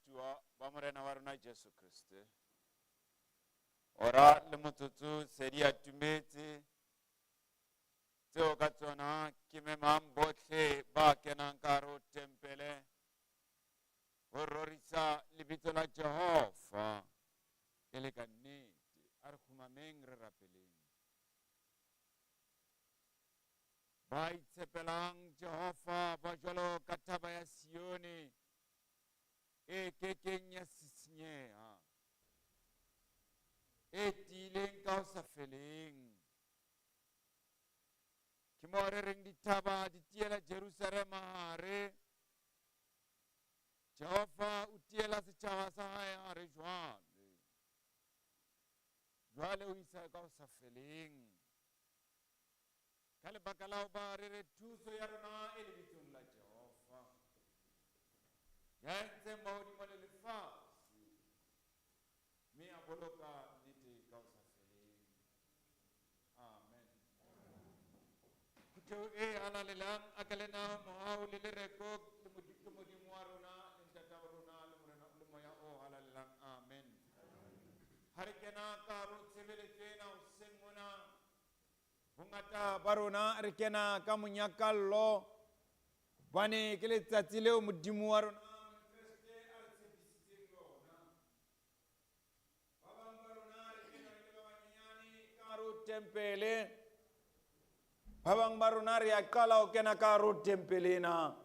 Baratuwa ba Morena wa rona Jesu Kriste. Ora le motsotso se di atumetse tseo ka tsona ke memang bohle ba kenang ka hare ho tempele ho rorisa lebitso la Jehova e le ka nnete. A re kgumameng re rapeleng. Ba itshepelang Jehova ba jwalo ka thaba ya Sione e ke keng ya sisinyeha, e tiileng ka ho sa feleng. Ke moo re reng dithaba di tiela Jerusalema hare, Jehova o tiela setjhaba sa hae hare jwale. Jwale o isa ka ho sa feleng. Ka lebaka la hoba re re thuso ya rona e lebitsong la Jehova, ya entseng mahodimo le lefatshe, mme a boloka nnete ka ho sa feleng. Amen. Phutheho e halalelang, a ka le na mohau le lereko le ke Modimo wa rona le Ntata wa rona le Morena le Moya o halalelang. Amen. Ha re kena ka hare ho tshebeletso ena hoseng mona, bongata ba rona re kena ka monyakallo, hobane ke letsatsi leo Modimo wa rona Kreste a re tshepisitseng lona. Ba bang ba rona re kena re le ba banyenyane ka hare ho tempele. Ba bang ba rona re a qala ho kena ka hare ho tempele ena.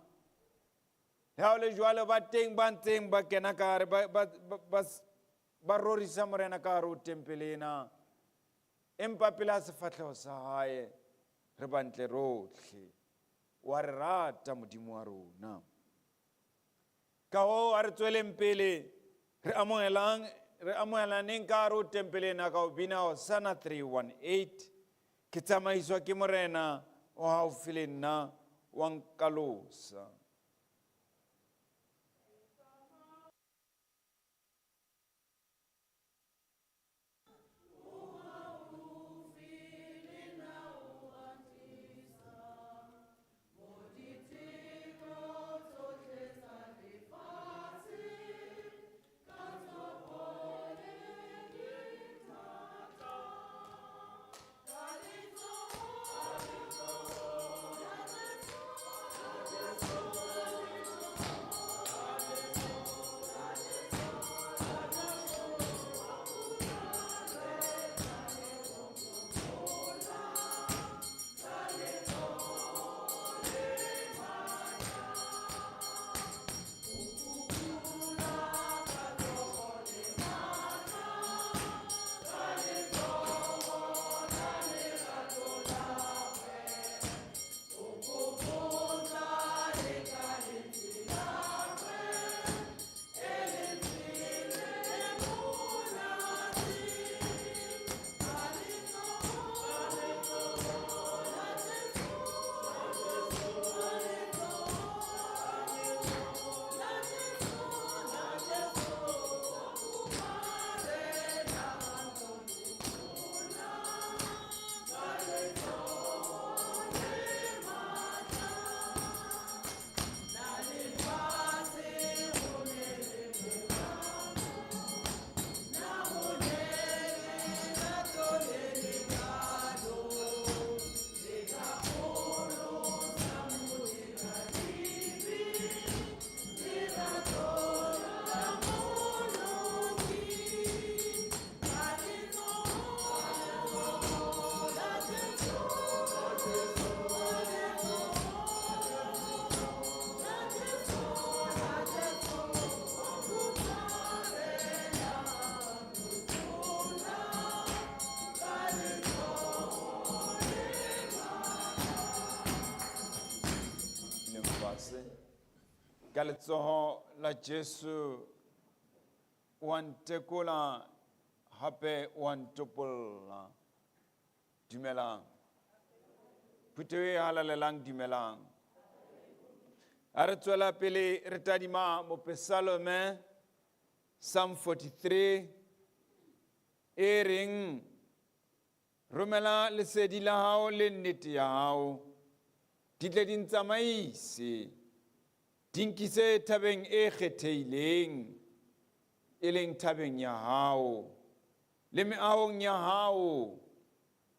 Le ha ho le jwalo, ba teng ba ntseng ba kena ka hare, ba rorisa Morena ka hare ho tempele ena. Empa pela sefahleho sa hae re bantle rohle. Wa re rata Modimo wa rona. Ka hoo a re tsweleng pele re amohelang re amohelaneng ka hare ho tempele ena ka ho bina Hosanna 318. Ke tsamaiswa ke Morena o haufi le nna wa nkalosa. Ka letsoho la Jesu wa ntekola hape wa ntopolla. Dumelang. Phutheho e halalelang, dumelang. A re tswela pele re tadima mopesalome Psalm 43 e reng romela lesedi la hao le nnete ya hao di tle di ntsamaise di nkise thabeng e kgethehileng. e leng thabeng ya hao le meahong ya hao,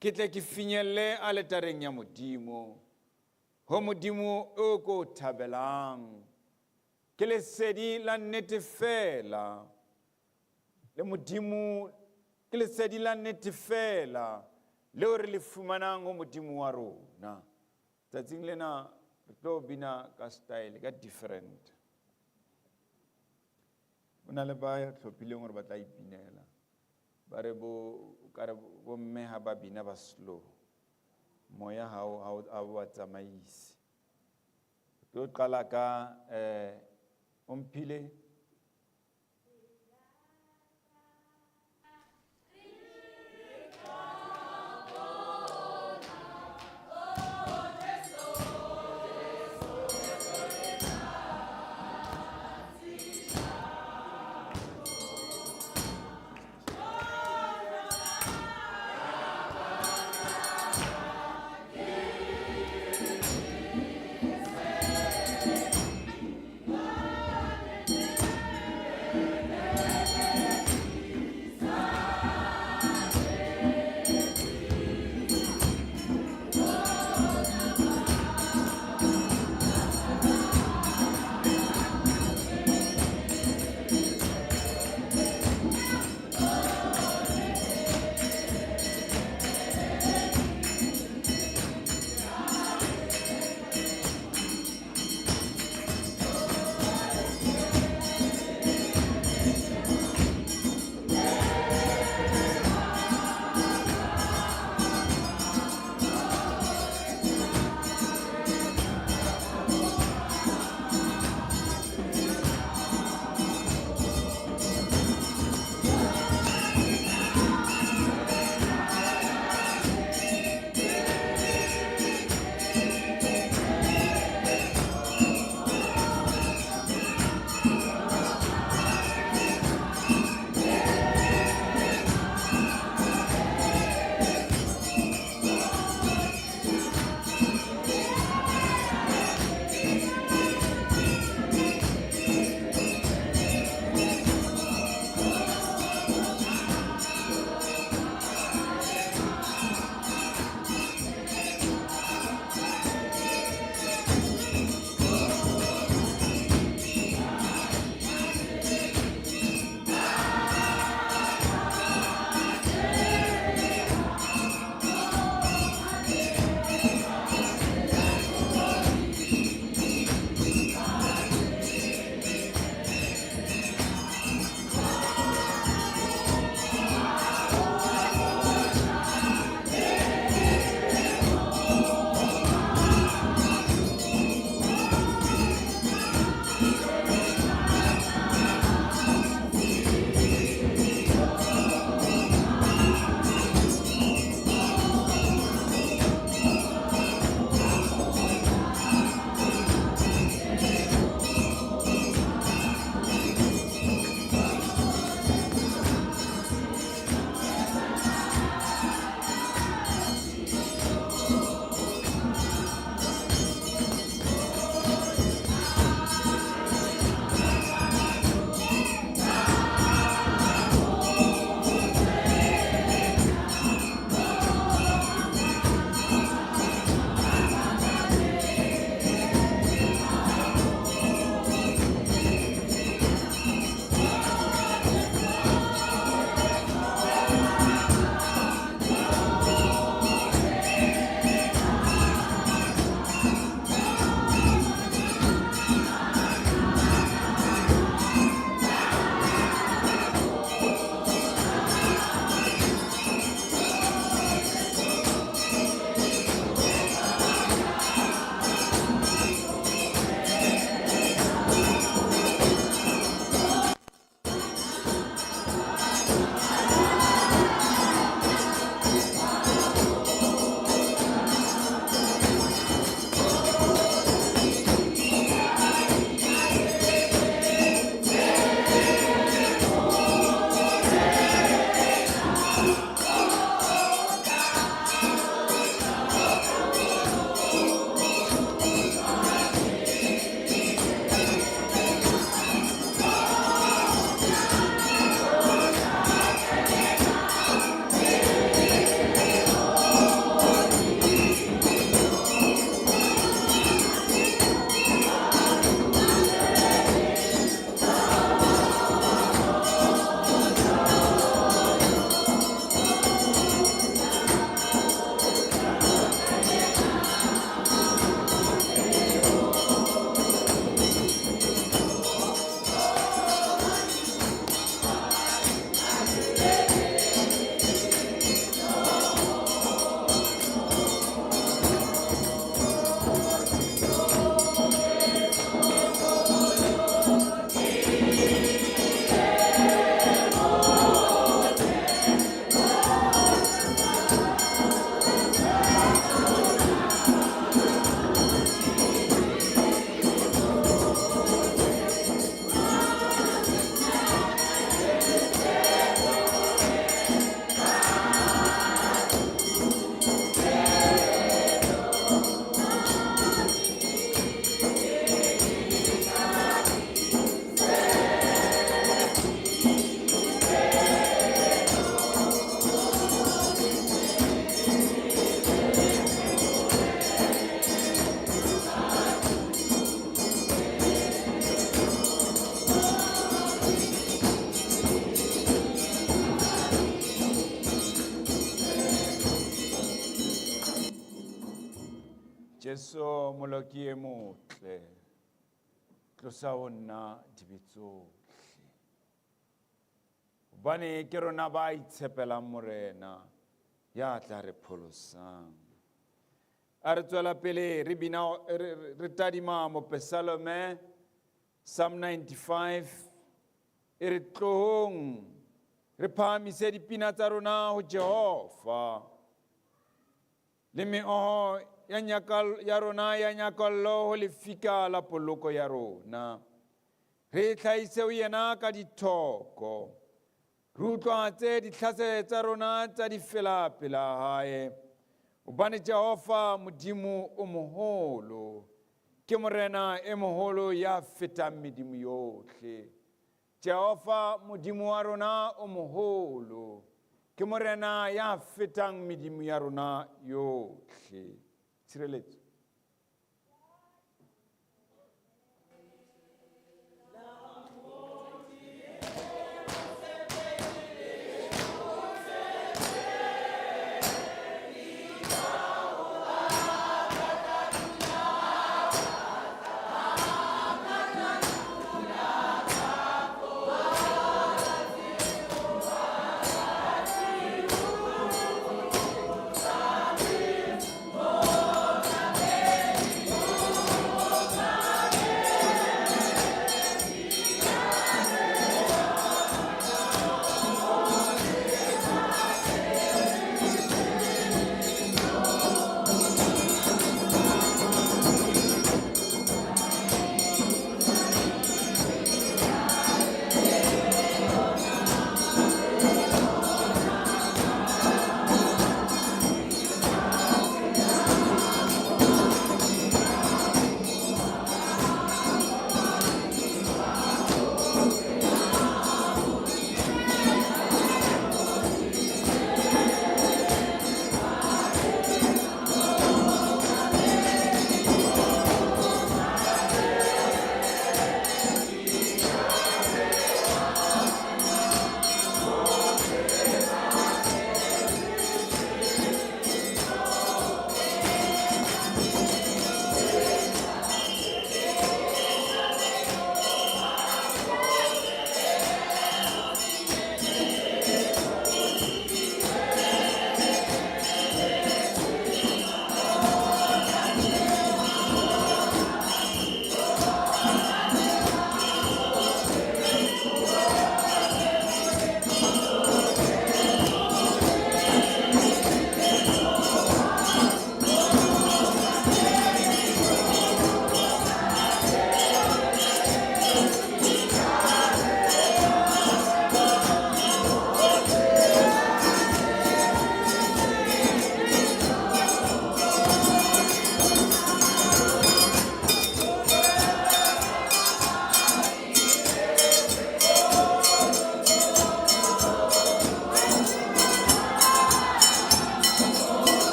ke tle ke finyelle aletareng ya Modimo, ho Modimo o ko o thabelang. Ke lesedi la nnete feela le Modimo, ke lesedi la nnete feela leo re le fumanang ho Modimo wa rona. Tsatsing lena re tlo bina ka style, ka different. Ho na le ba tlhophileng hore ba tla ipinela. Ba re bo ka re bo mme ha ba bina ba slow. Moya ha o ba tsamaise. Tlo qala ka Omphile. Jesu moloki e motle, tlosa ho nna dibe tsohle. Hobane ke rona ba itshepelang Morena ya tla re pholosang. A re tswela pele re bina re tadima mopesalome Psalm 95 e re tlohong re phahamise dipina tsa rona ho Jehova le meoho ya ya rona ya nyakallo ho lefika la poloko ya rona. Re e hlahise ho yena ka dithoko. Re utlwahatse ditlhase tsa rona tsa difela pela hae. Hobane Jehova Modimo o moholo, ke Morena e moholo ya fetang medimo yohle. Jehova Modimo wa rona o moholo, ke Morena ya fetang medimo ya rona yohle. Tshireletso.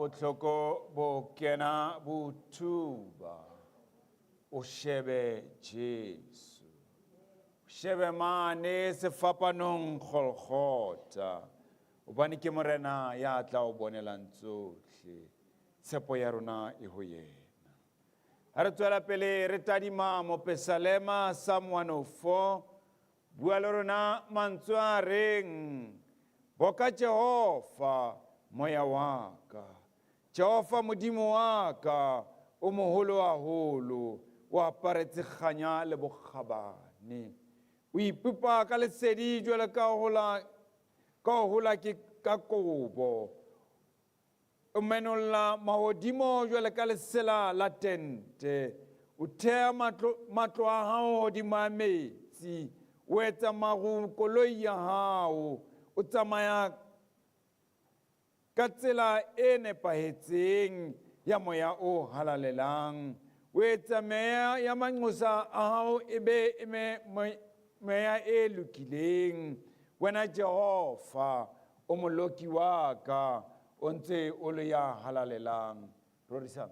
Bohloko bo kena bo thuba, o shebe Jesu. O shebe mane sefapanong Golgotha, hobane ke Morena ya tla o bonelang tsohle. Tshepo ya rona e ho yena. Ha re tswela pele re tadima mopesalema Psalm 104, bua le rona mantswe a reng, Boka Jehova moya wa ka. Jehova Modimo wa ka, o moholo haholo, o aparetse kganya le bokgabane. O ipipa ka lesedi jwalo ka hola, ka ho hola ke ka kobo. O menolla mahodimo jwalo ka lesela la tente. O thea matlo, matlo a hao hodima metsi. O etsa maru koloi ya hao. O tsamaya ka tsela e nepahetseng ya moya o halalelang. O etsa meya ya manqosa a hao e be e me, meya e lokileng. Wena Jehova, o moloki wa ka, o ntse o le ya halalelang. Rorisang.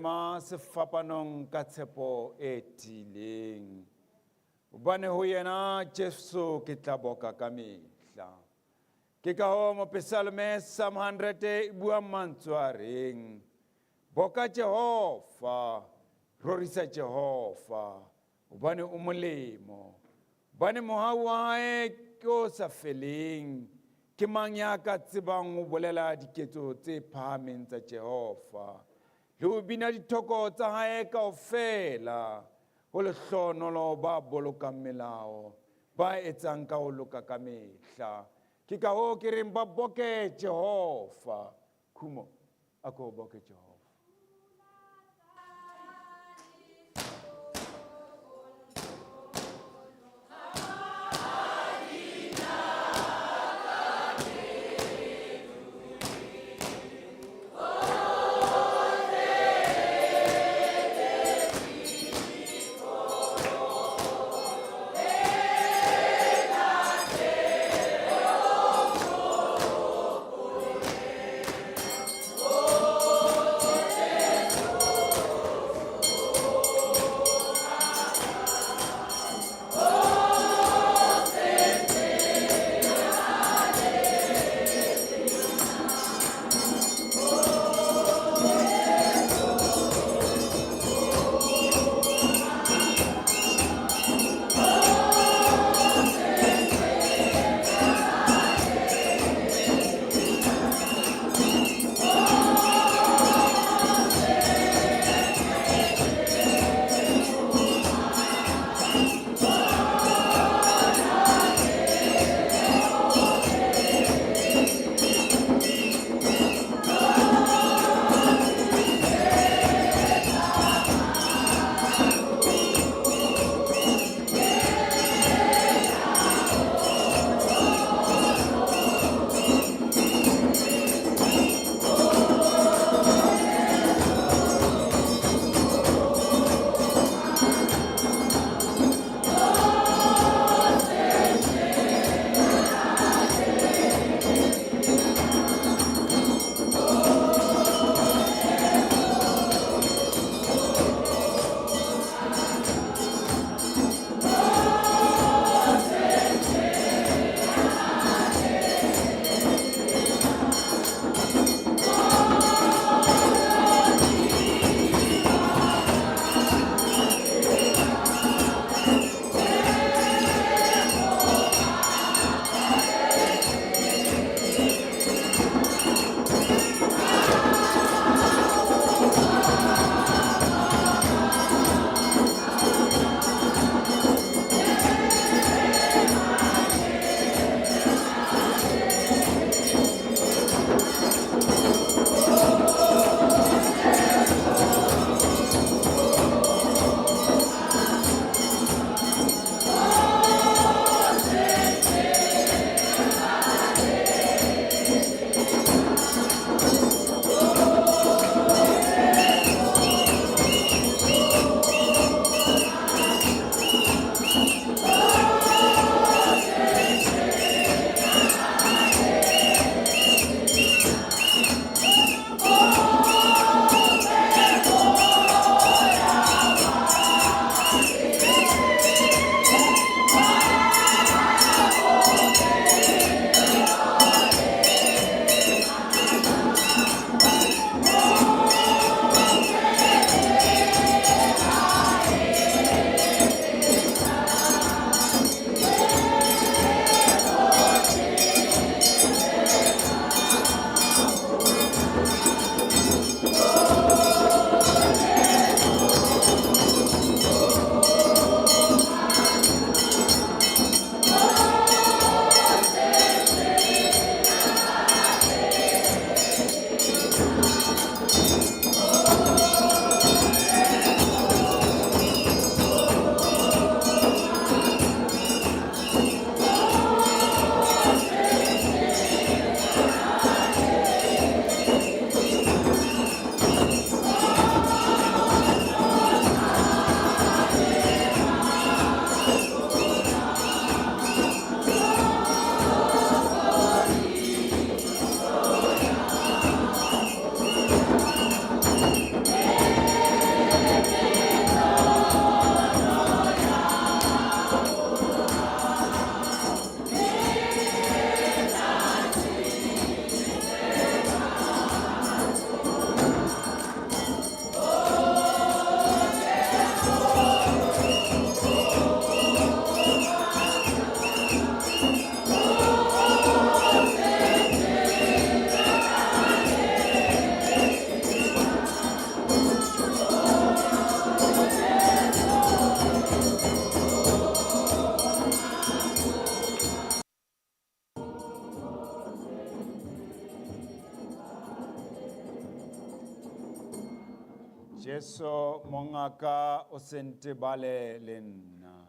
Ema sefapanong ka tshepo e tiileng. Hobane ho yena Jesu ke tla boka ka mehla. Ke ka hoo mopesalme Psalm 100 e buang mantswe a reng, Boka Jehova, rorisa Jehova, hobane o molemo. Hobane mohau wa hae ke o sa feleng. Ke mang ya ka tsebang ho bolela diketso tse phahameng tsa Jehova le ho bina dithoko tsa hae kaofela? Ho lehlohonolo ba bolokang melao, ba etsang ka ho loka ka mehla. Ke ka hoo ke reng ba boke Jehova. Khumo, a ko boke Jehova. Jesu mongaka o se ntebale le nna.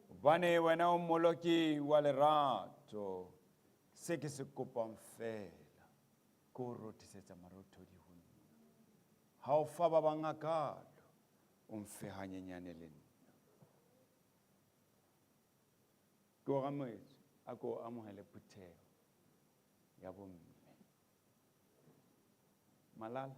Hobane wena o mmoloki wa lerato. Se ke se kopang fela ke o rothisetsa marothodi ho nna. Ha o fa ba bang hakalo, o mfe hanyenyane le nna. Ke o amohetse, a ko amohele phutheho ya bomme. Malala.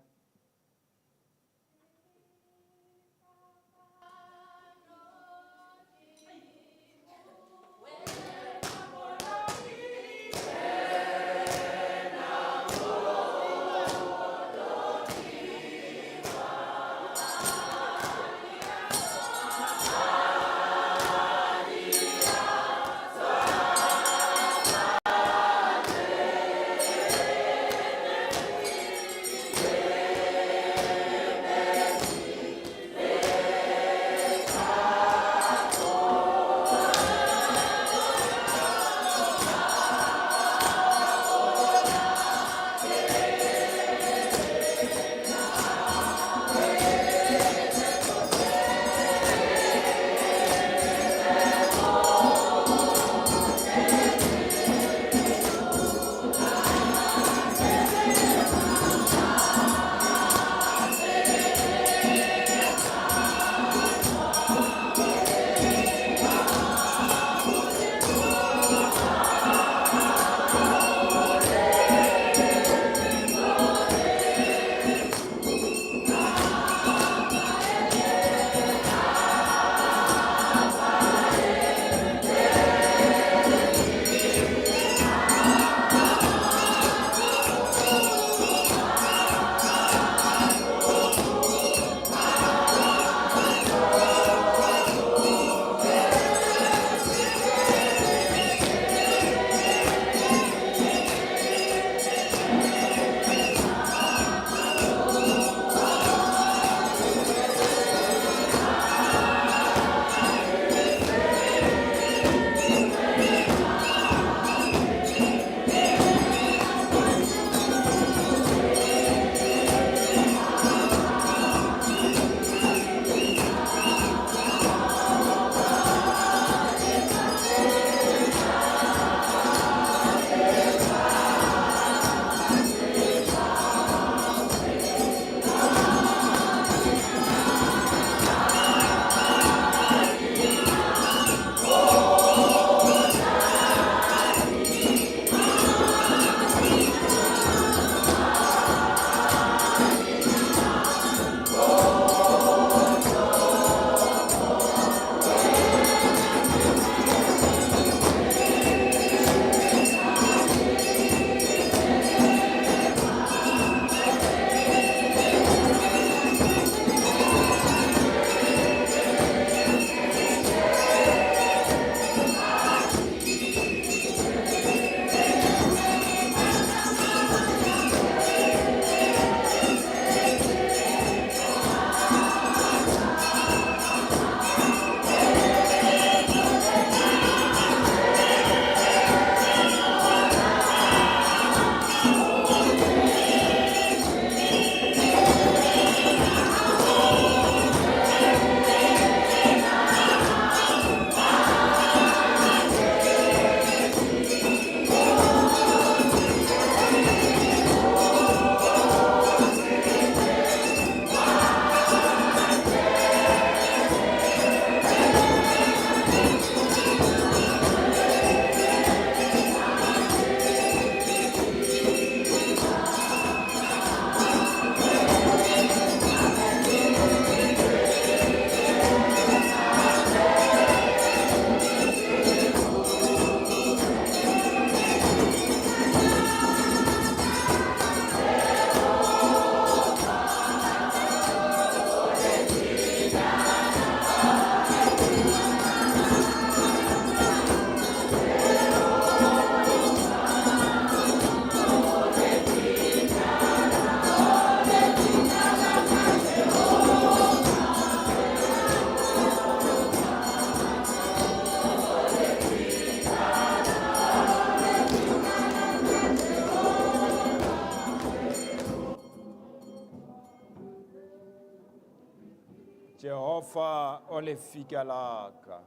Jehova o lefika la ka.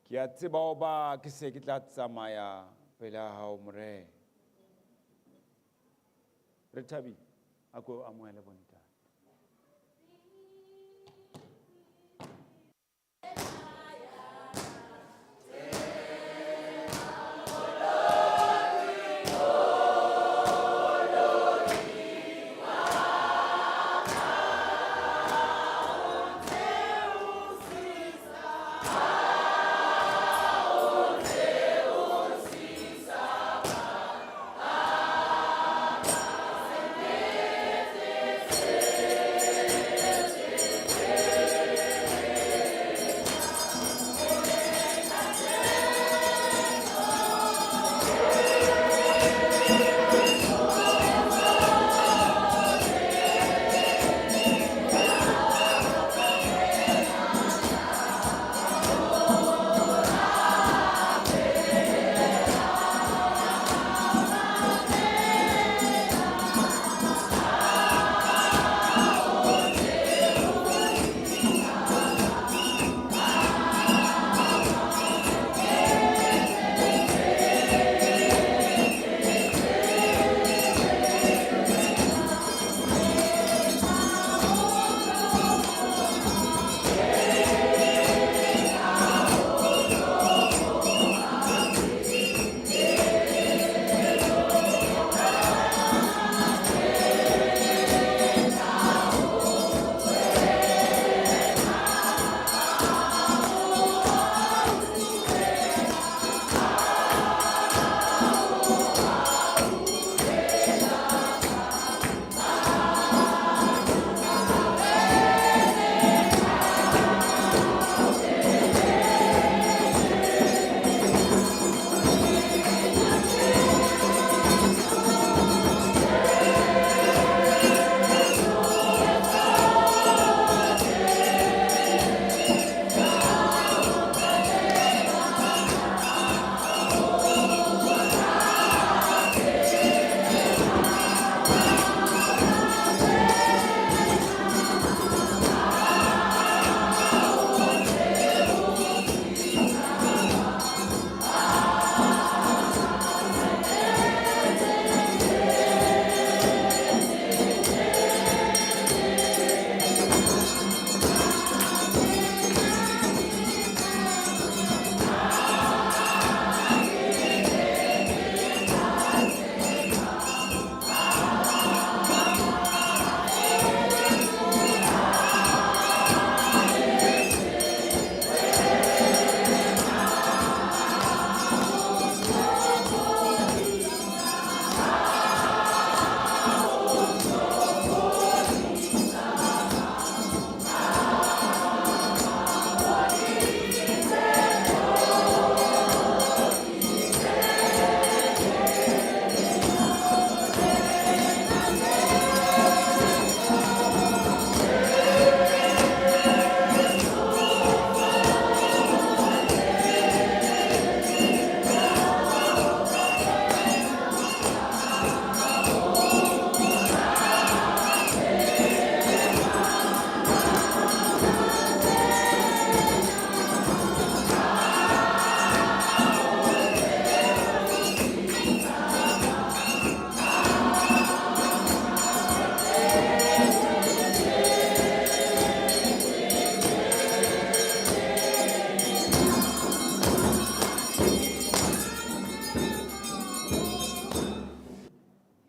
Ke a tseba hoba ke se ke tla tsamaya pele ha hao Morena. Re thabile, a ko amohele bontate.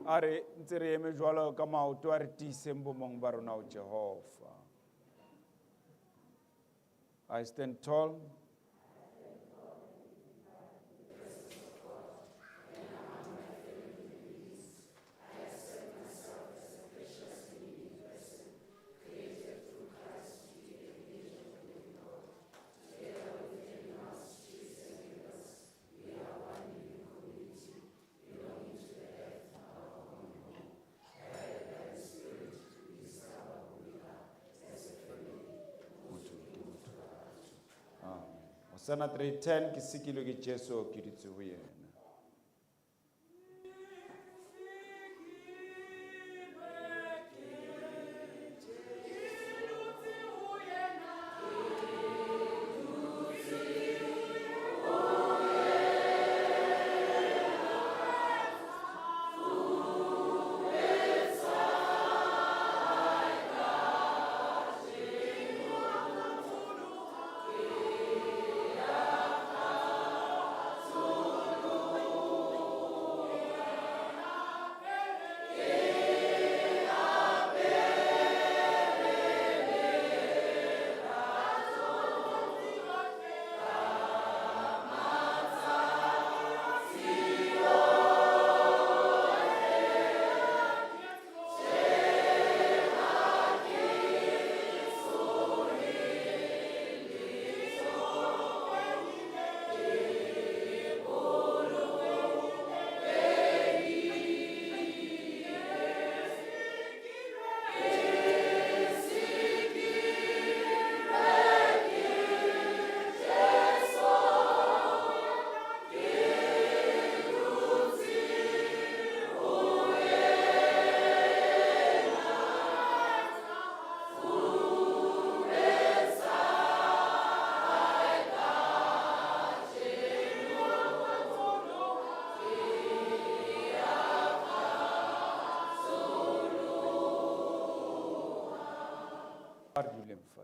A re ntse re eme jwalo ka maoto a re tiiseng bomong ba rona ho Jehova. I stand tall. Hosanna 3:10 ke sikilwe ke Jesu ke dutse ho yena.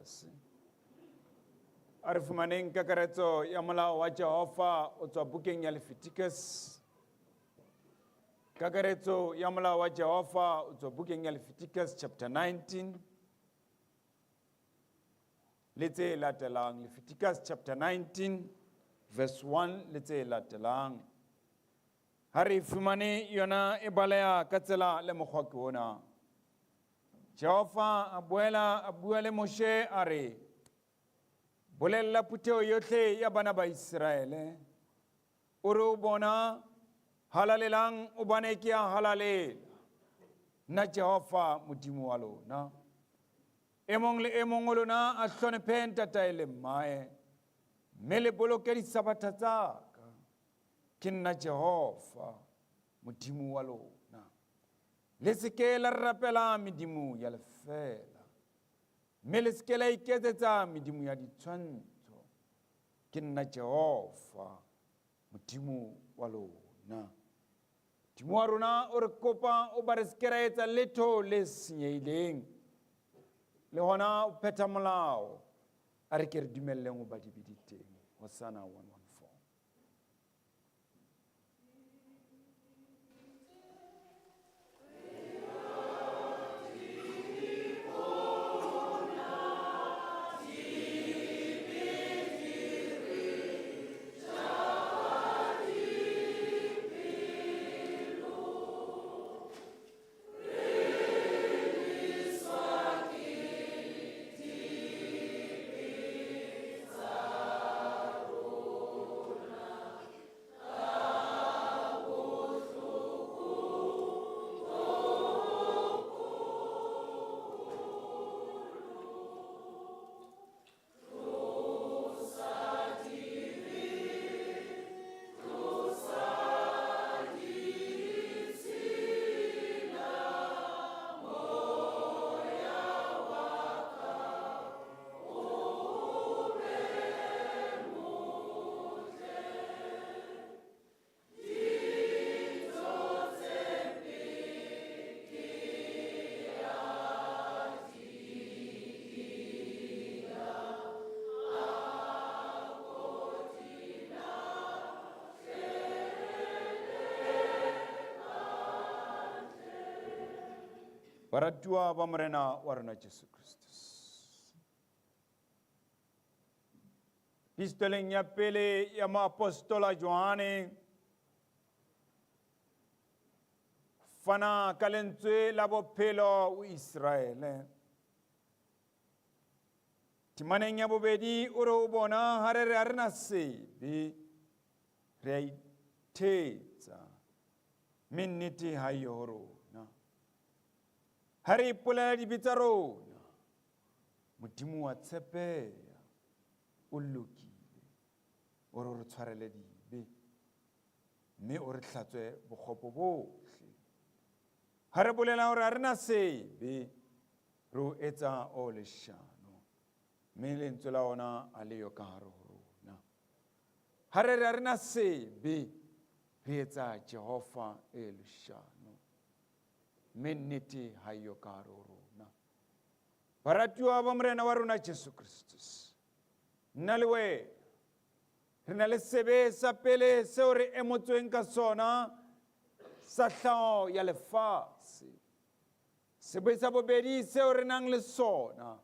Kristus. A re fumaneng kakaretso ya molao wa Jehova o tswa bukeng ya Leviticus. Kakaretso ya molao wa Jehova o tswa bukeng ya Leviticus chapter 19 le tse latelang. Leviticus chapter 19 verse 1 le tse latelang. Ha re fumane yona e baleha ka tsela le mokgwa ke ona. Jehova a boela a bua le Moshe a re, bolella phutheho yohle ya bana ba Iseraele, o re o bona, halalelang hobane ke a halalela, nna Jehova Modimo wa lona. E mong le e mong o lona a hlonephe ntatae le mmae, mme le boloke disabatha tsa ka. Ke nna Jehova Modimo wa lona. Le se ke la rapela medimo ya lefeela, mme le se ke la iketsetsa medimo ya ditshwantsho. Ke nna Jehova Modimo wa lona. Modimo wa rona o re kopa o ba re se ke ra etsa letho le senyehileng, le hona o phetha molao. A re ke re dumelleng ho ba dibe di teng. Hosanna 114. Baratuwa ba Morena wa rona Jesu Kristus. Pistoleng ya pele ya moapostola Johane fana ka lentswe la bophelo o Iseraele. Temaneng ya bobedi o re o bona ha re re ha re na sebe, re a ithetsa, mme nnete ha e yo ho rona. Ha re ipolela dibe tsa rona, Modimo wa tshepeha, o lokile, o re o re tshwarele dibe, mme o re hlatswe bokgopo bohle. Ha re bolela hore ha re na sebe, re o etsa o leshano, mme lentswe la ona a le yo ka hare ho rona. Ha re re ha re na sebe, re etsa Jehova e leshano, mme nnete ha e yo ka hare ho rona. Baratuwa ba Morena wa rona Jesu Kristus, nna le wena re na le sebe sa pele seo re emotsweng ka sona sa hlaho ya lefatshe. Sebe sa bobedi seo re nang le sona,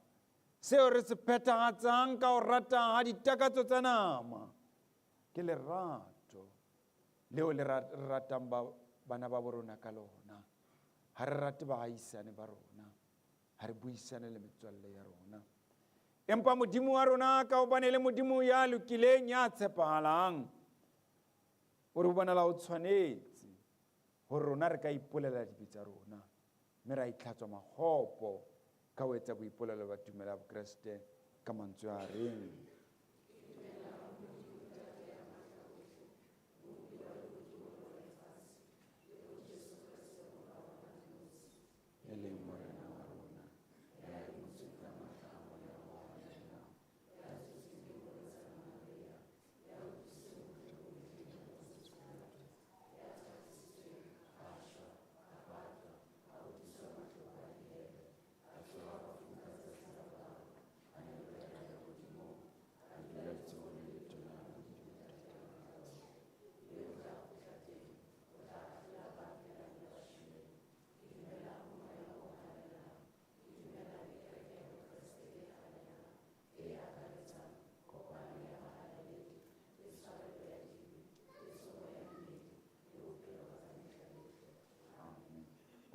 seo re se phethahatsang ka ho rata ha ditakatso tsa nama, ke lerato leo le ratang bana ba borona ka lona. Ha re rate baahisane ba rona, ha re buisane le metswalle ya rona. Empa Modimo wa rona, ka hobane le Modimo ya lokileng, ya tshepahalang, o re bonala o tshwanetse hore rona re ka ipolela dibe tsa rona, mme ra itlhatswa makgopo ka ho etsa boipolelo ba tumelo ya Bokreste ka mantswe a reng: e leng Morena wa rona, ya emotsweng ka matla a Moya o Halalelang, ya tswetsweng ke morwetsana Maria, ya utlwisitsweng bohloko mehleng ya Pontius Pilato, ya thakgisitsweng, a shwa, a patwa, a utlwiswa mahloko a dihele, a tsoha bafung ka tsatsi la boraro, a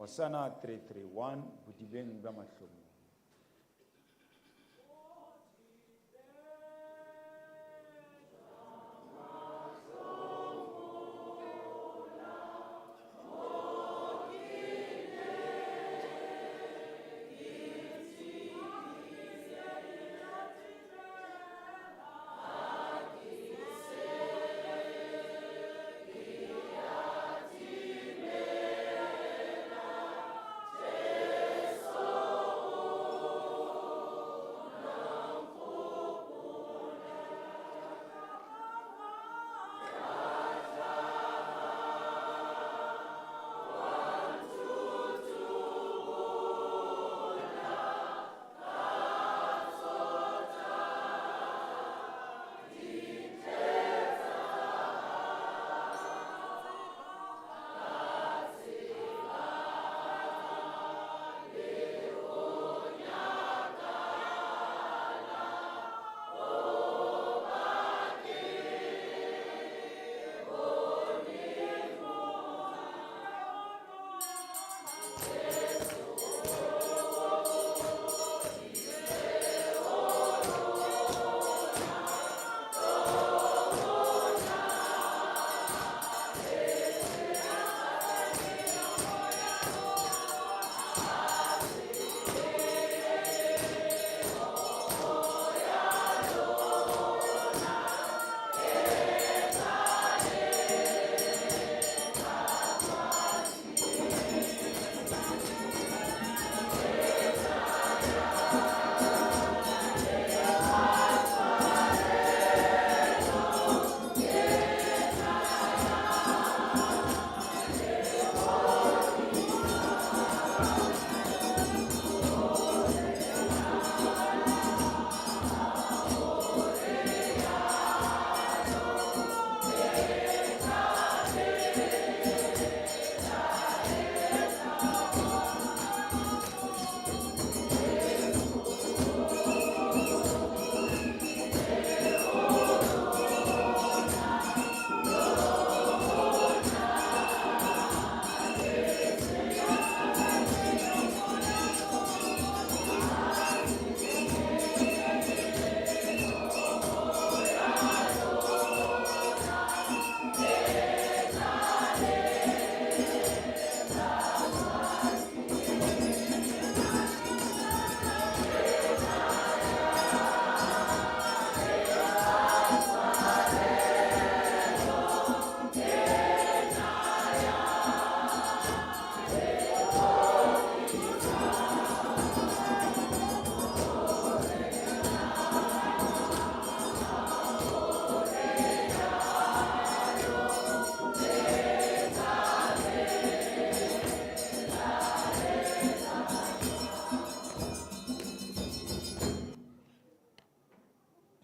Hosanna 331 bodibeng bja mahlomola.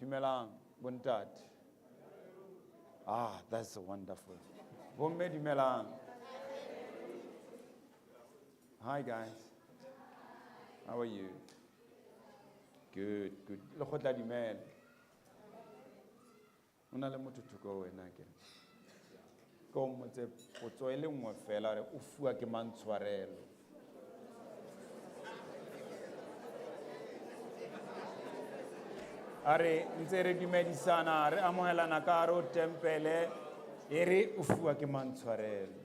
Dumelang, bontate. Ah, that's wonderful. Bomme dumelang. Hi guys. How are you? Good, good. Le kgotla dumela. O na le motho thoko ho wena akere? Ke o mmotse potso e le nngwe fela re o fuwa ke mang tshwarelo? A re ntse re dumedisana re amohelana ka hare ho tempele e re o fuwa ke mang tshwarelo?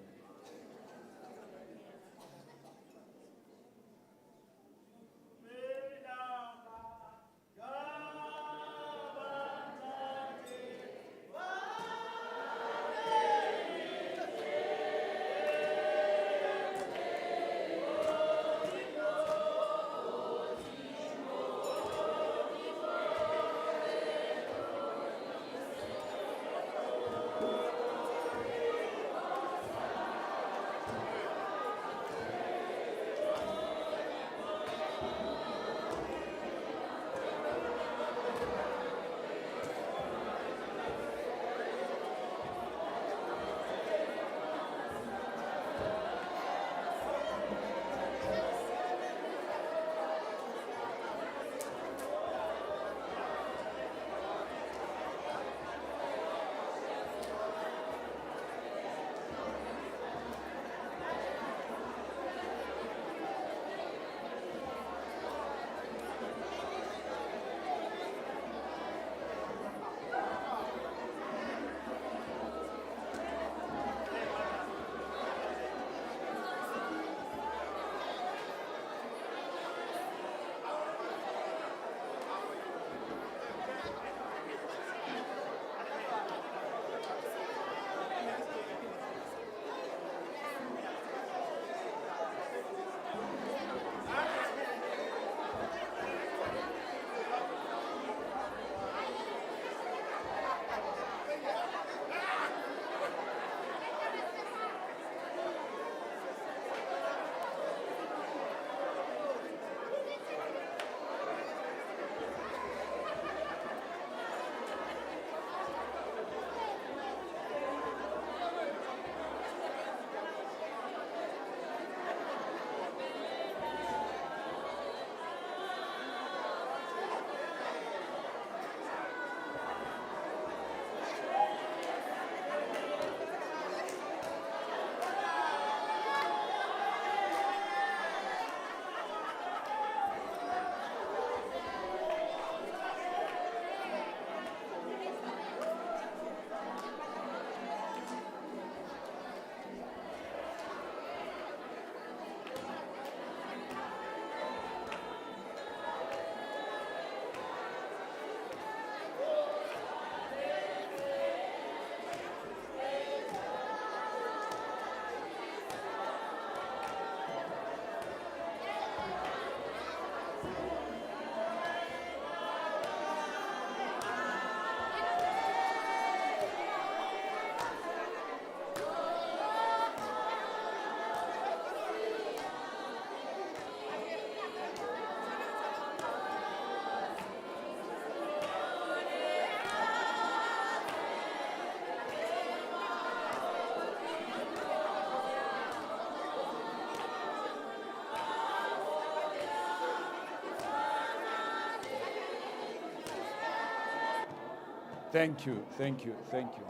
Thank you, thank you, thank you.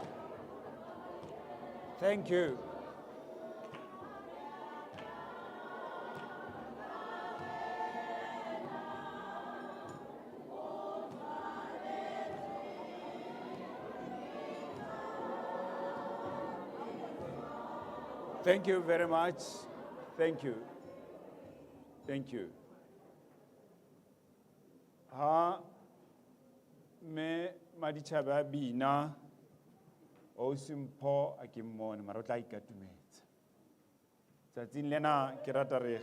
Thank you. Thank you very much. Thank you. Thank you. Ha me maditjhaba a bina ausi Mpho a ke mmone mara o tla ikatumetsa. Tsatsing lena ke rata re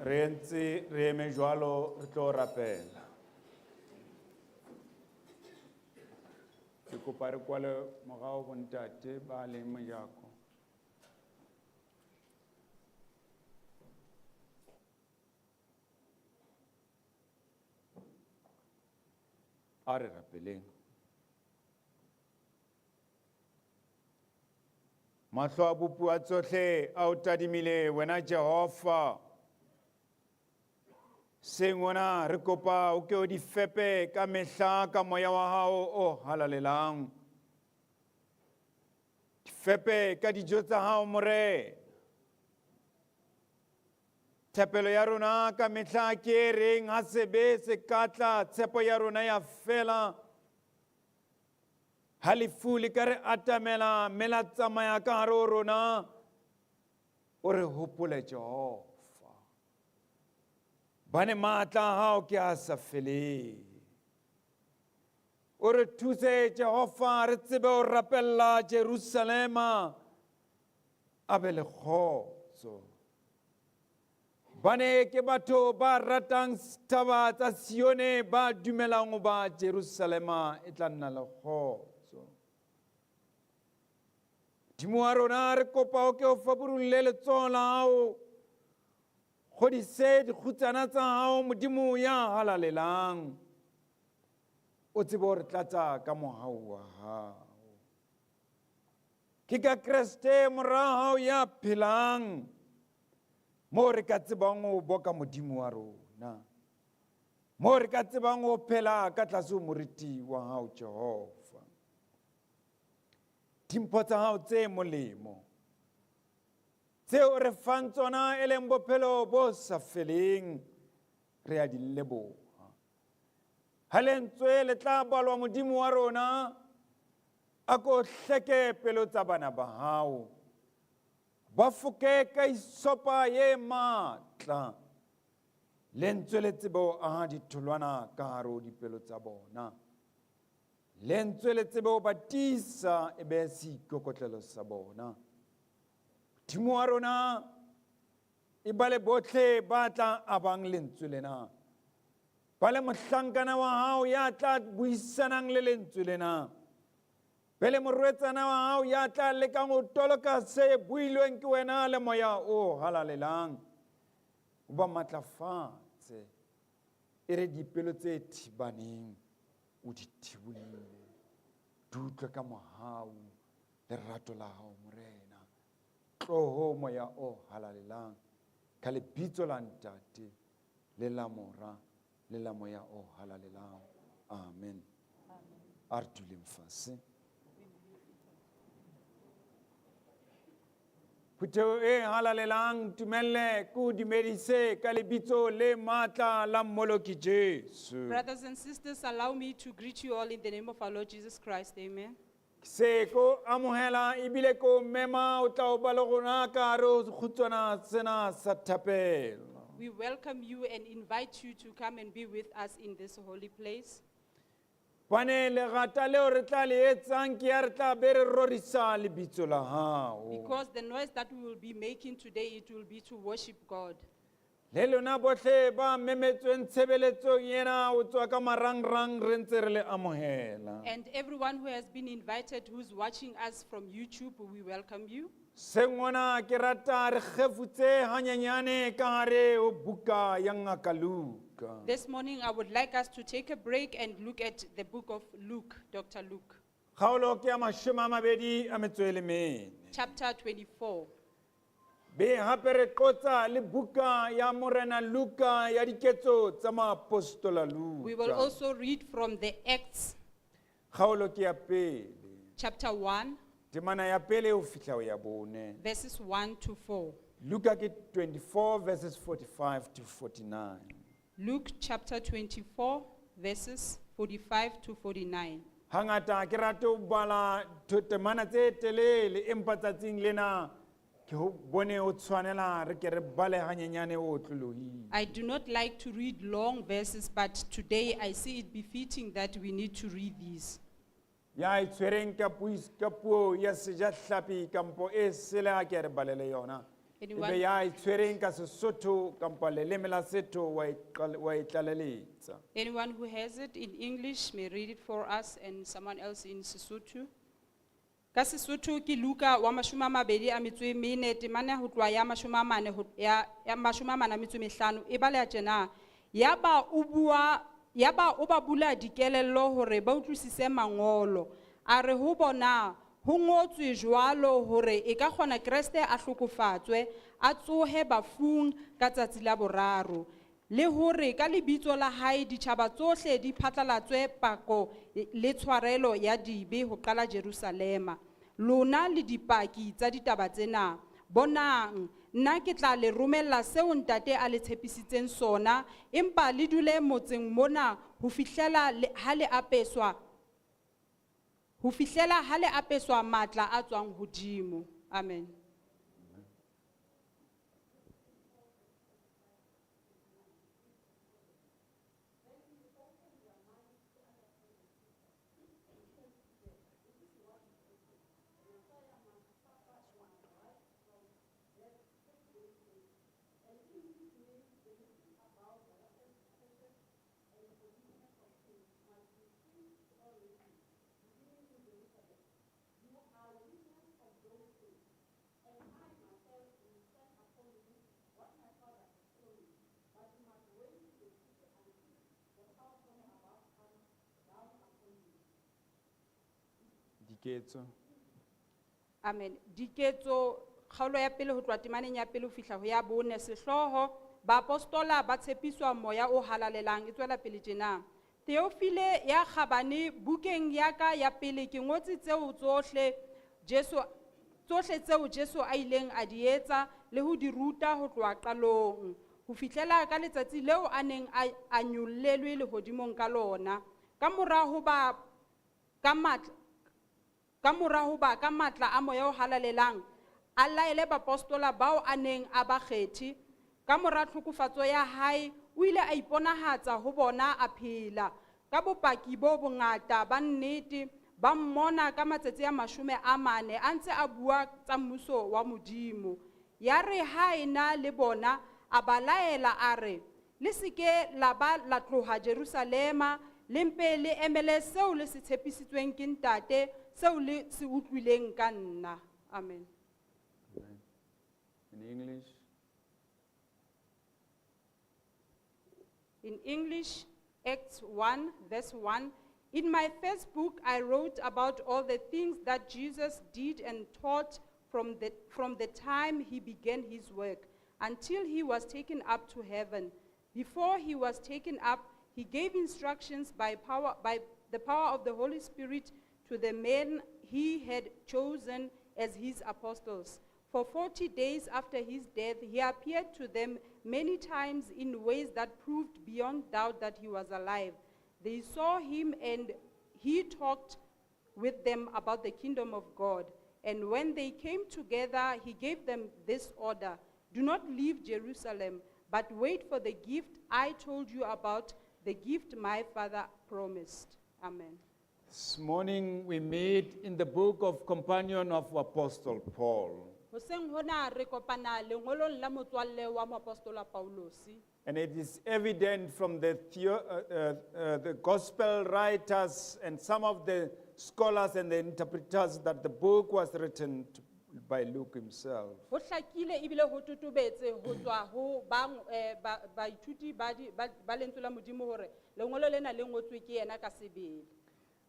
re ntse re eme jwalo re tlo rapela. Ke kopa re kwale morao bontate ba leng mojako. A re rapeleng. Mahlo a bopuwa tsohle a o tadimile wena Jehova. Seng ona re kopa o ke o di fepe ka mehla ka moya wa hao o halalelang. Di fepe ka dijo tsa hao Morena. Thapelo ya rona ka mehla ke e reng ha sebe se ka tla tshepo ya rona ya fela. Ha lefu le ka re atamela mme la tsamaya ka hare ho rona, o re hopole Jehova. Bane matla a hao ke a sa feleng. O re thuse Jehova re tsebe ho rapella Jerusalema a be le kgotso. Bane ke batho ba ratang thaba tsa Sione ba dumelang ho ba Jerusalema e tla nna le kgotso. Modimo wa rona re kopa o ke o faburulle letsoho la hao kgodise dikgutsana tsa hao Modimo ya halalelang o tsebe ho re tlatsa ka mohau wa hao. Ke ka Kreste mora hao ya phelang moo re ka tsebang ho boka Modimo wa rona, moo re ka tsebang ho phela ka tlase ho moriti wa hao Jehova. Dimpho tsa hao tse molemo tseo o re fang tsona e leng bophelo bo sa feleng, re a di leboha. Ha lentswe le tla balwa, Modimo wa rona, a ko hleke pelo tsa bana ba hao, ba foke ka isopa ye matla, lentswe le tsebe ho aha ditholwana ka hare ho dipelo tsa bona, lentswe le tsebe ho ba tiisa e be seikokotlelo sa bona. Modimo wa rona, e ba le bohle ba tla abang lentswe lena, ba le mohlankana wa hao ya tla buisanang le lentswe lena, be le morwetsana wa hao ya tla lekang ho toloka se builweng ke wena le Moya o Halalelang. O ba matlafatse, e re dipelo tse thibaneng o di thibolle, di utlwe ka mohau lerato la hao, Morena. Tloho, Moya o Halalelang, ka lebitso la Ntate le la Mora le la Moya o Halalelang, amen. A re duleng fase. Phutheho e halalelang, tumelle ke o dumedise ka lebitso le matla la Mmoloki Jesu. Brothers and sisters, allow me to greet you all in the name of our Lord Jesus Christ. Amen. Se ko amohela ebile ko mema o tla o ba le rona ka hare ho sekgutswana sena sa thapelo. We welcome you and invite you to come and be with us in this holy place. Bane lerata leo re tla le etsang ke ya re tla be re rorisa lebitso la hao. Because the noise that we will be making today, it will be to worship God. Le lona bohle ba memetsweng tshebeletsong ena o tswa ka marangrang re ntse re le amohela. And everyone who has been invited, who's watching us from YouTube, we welcome you. Seng ona ke rata re kgefutse hanyenyane ka hare ho buka ya Ngaka Luka. This morning, I would like us to take a break and look at the book of Luke, Dr. Luke, Kgaolo ke ya 24. Chapter 24. Be hape re qotsa le buka ya Morena Luka ya diketso tsa maapostola We will Luka. Also read from the Acts, Kgaolo ke ya pele. Chapter 1, Temana ya pele ho fihla ho ya bone. Verses 1 to 4. Luka ke 24 verses 45 to 49. Luke chapter 24, verses 45 to 49. Hangata ke rate ho bala temana tse telele, empa tsatsing lena ke ho bone ho tshwanela re ke re bale hanyenyane o otlolohile. I do not like to read long verses, but today I see it befitting that we need to read these. Ya e tshwereng ka ka puo ya sejahlapi kampo e sele ha ke re balele yona. Anyone? Ebe ya e tshwereng ka Sesotho kampo leleme la setho wa e wa e tlaleletsa. Anyone who has it in English may read it for us and someone else in Sesotho. Ka Sesotho ke Luka wa 24 temana ho tloha ya 40 ya 45 e baleha tjena. Yaba o bua, yaba o ba bula dikelello hore ba utlwisise mangolo. A re ho bona, ho ngotswe jwalo hore e ka kgona Kreste a hlokofatswe, a tsohe bafung ka tsatsi la boraro. Le hore ka lebitso la hae ditjhaba tsohle di phatlalatswe pako le tshwarelo ya dibe ho qala Jerusalema. Lona le dipaki tsa ditaba tsena. Bonang, nna ke tla le romella seo Ntate a le tshepisitseng sona, empa le dule motseng mona ho fihlela ha le apeswa, ho fihlela ha le apeswa matla a tswang hodimo. Amen. Diketso. Amen. Diketso kgaolo ya pele ho tloha temaneng ya pele ho fihla ho ya bone. Sehlooho, baapostola ba tshepiswa Moya o Halalelang. E tswela pele tjena. Theophile ya kgabane, bukeng ya ka ya pele ke ngotse tseo tsohle. Jesu tsohle tseo Jesu a ileng a di etsa le ho di ruta ho tloha qalong ho fihlela ka letsatsi leo a neng a nyollelwe lehodimong ka lona ka mora ho ba ka matla ka mora ho ba ka matla a moya o halalelang a laele bapostola bao a neng a ba kgethe ka mora tlhokofatso ya hae o ile a iponahatsa ho bona a phela ka bopaki bo bongata ba nnete ba mmona ka matsatsi a 40 a ntse a bua tsa mmuso wa Modimo ya re ha ena le bona a ba laela a re le seke la ba la tloha Jerusalema le mpe le emele seo le se tshepisitsweng ke ntate seo le se utlwileng ka nna. Amen. Amen. In English. In English, Acts 1, verse 1. In my first book, I wrote about all the things that Jesus did and taught from the time he began his work until he was taken up to heaven. Before he was taken up, he gave instructions by the power of the Holy Spirit to the men he had chosen as his apostles. For 40 days after his death, he appeared to them many times in ways that proved beyond doubt that he was alive. They saw him and he talked with them about the kingdom of God. And when they came together, he gave them this order: Do not leave Jerusalem, but wait for the gift I told you about, the gift my Father promised. Amen. This morning we meet in the book of Companion of Apostle Paul. Hoseng hona re kopana lengolong la motswalle wa moapostola Paulosi. And it is evident from the gospel writers and some of the scholars and the interpreters that the book was written by Luke himself. Ho hlakile ebile ho totobetse ho tswa ho baithuti ba lentswe la Modimo hore lengolo lena le ngotswe ke yena ka sebele.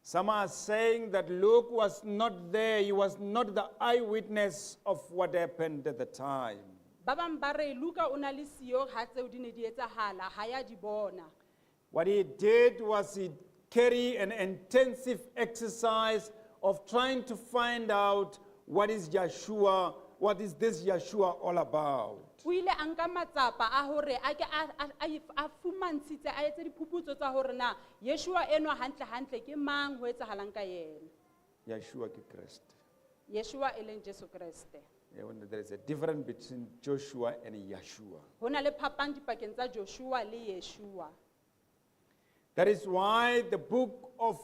Some are saying that Luke was not there, he was not the eyewitness of what happened at the time. Ba bang ba re Luka o na le siyo ha tseo di ne di etsahala, ha ya di bona. What he did was he carried an intensive exercise of trying to find out what is Yeshua, what is this Yeshua all about. O ile a nka matsapa a hore a ke a fumantshitse, a etse diphuputso tsa hore na Yeshua enwa hantle hantle ke mang, ho etsahalang ka yena. Yeshua ke Kreste. Yeshua e leng Jesu Kreste. Yeah, when there is a difference between Joshua and Yeshua. Ho na le phapang dipakeng tsa Joshua le Yeshua. That is why the book of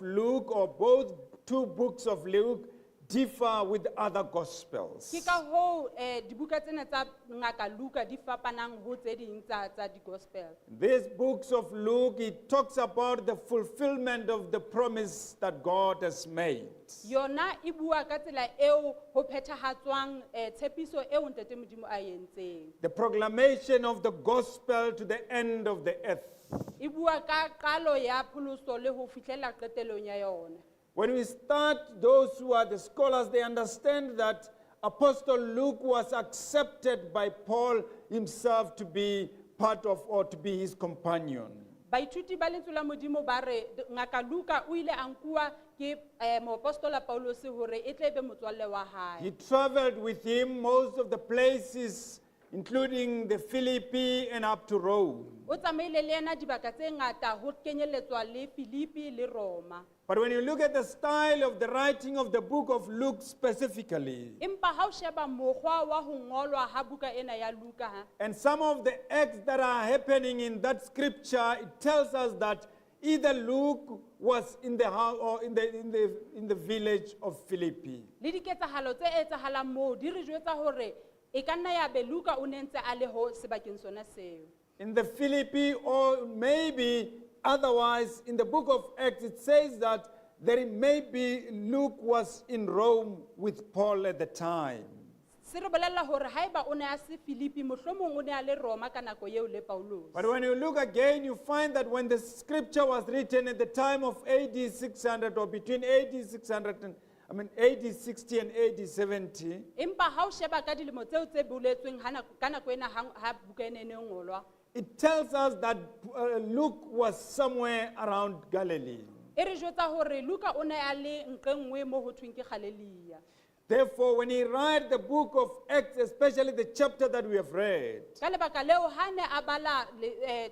Luke, or both two books of Luke, differ with other gospels. Ke ka hoo dibuka tsena tsa ngaka Luka di fapanang ho tse ding tsa di-gospel. These books of Luke, it talks about the fulfillment of the promise that God has made. Yona e bua ka tsela eo ho phethahatswang tshepiso eo Ntate Modimo a entseng. The proclamation of the gospel to the end of the earth. E bua ka qalo ya pholoso le ho fihlela qetellong ya yona. When we start, those who are the scholars, they understand that Apostle Luke was accepted by Paul himself to be part of or to be his companion. Baithuti ba lentswe la Modimo ba re ngaka Luka o ile a nkuwa ke moapostola Paulus hore e tle be motswalle wa hae. He traveled with him most of the places, including the Philippi and up to Rome. O tsamaile le yena dibaka tse ngata ho kenyelletswa le Philippi le Roma. But when you look at the style of the writing of the book of Luke specifically, Empa ha o sheba mokgwa wa ho ngolwa ha buka ena ya Luka ha, and some of the acts that are happening in that scripture, it tells us that either Luke was in the house or in the village of Philippi. Le diketsahalo tse etsahalang moo di re jwetsa hore e ka nna ya be Luka o ne ntse a le ho sebakeng sona seo. In the Philippi, or maybe otherwise in the book of Acts, it says that there may be Luke was in Rome with Paul at the time. Se re bolella hore haeba o ne a se Philippi, mohlomong o ne a le Roma ka nako eo le Paulus. But when you look again, you find that when the scripture was written at the time of AD 600 or between AD 600 and, I mean, AD 60 and AD 70, Empa ha o sheba ka dilemo tseo tse boletsweng ha nako, ka nako ena ha buka ena e ne e ngolwa, it tells us that Luke was somewhere around Galilee. E re jwetsa hore Luka o ne a le nqe nngwe mo ho thweng ke Galilea. Therefore, when he write the book of Acts, especially the chapter that we have read, Ka lebaka leo ha ne a bala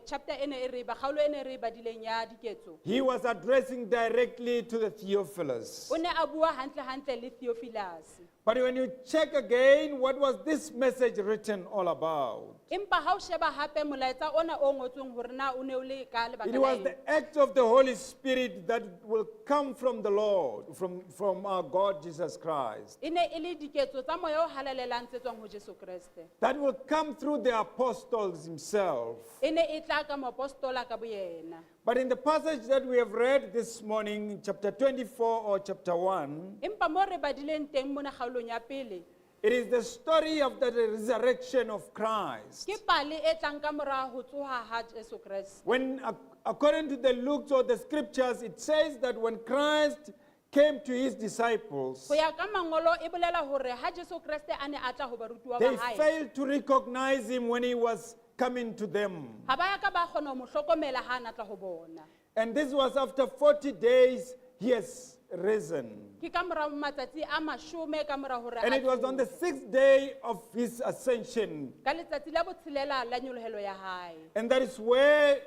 chapter ena e re ba kgaolo ena e re e badileng ya diketso. he was addressing directly to the Theophilus. O ne a bua hantle hantle le Theophilus. But when you check again, what was this message written all about? Empa ha o sheba hape molaetsa ona o ngotsweng hore na o ne o le ka lebaka It la was eng. the act of the Holy Spirit that will come from the Lord, from our God Jesus Christ, E ne e le diketso tsa moya o halalelang tse tswang ho Jesu Kreste. that will come through the apostles himself. E ne e tla ka moapostola ka boyena. But in the passage that we have read this morning, chapter 24 or chapter 1, Empa mo re badileng teng mona kgaolong ya pele, it is the story of the resurrection of Christ. ke pale e tlang ka mora ho tsoha ha Jesu Kreste. When, according to the Luke or the scriptures, it says that when Christ came to his disciples, Ho ya ka mangolo e bolela hore ha Jesu Kreste a ne a tla ho barutuwa ba they hae, failed to recognize him when he was coming to them. ha ba ya ka ba kgona ho mo hlokomela ha a na tla ho bona. And this was after 40 days he has risen. Ke ka mora matsatsi a mashome ka mora hore And a it was on the tsohe. sixth day of his ascension. Ka letsatsi la botshelela la nyolohelo ya hae. And that is where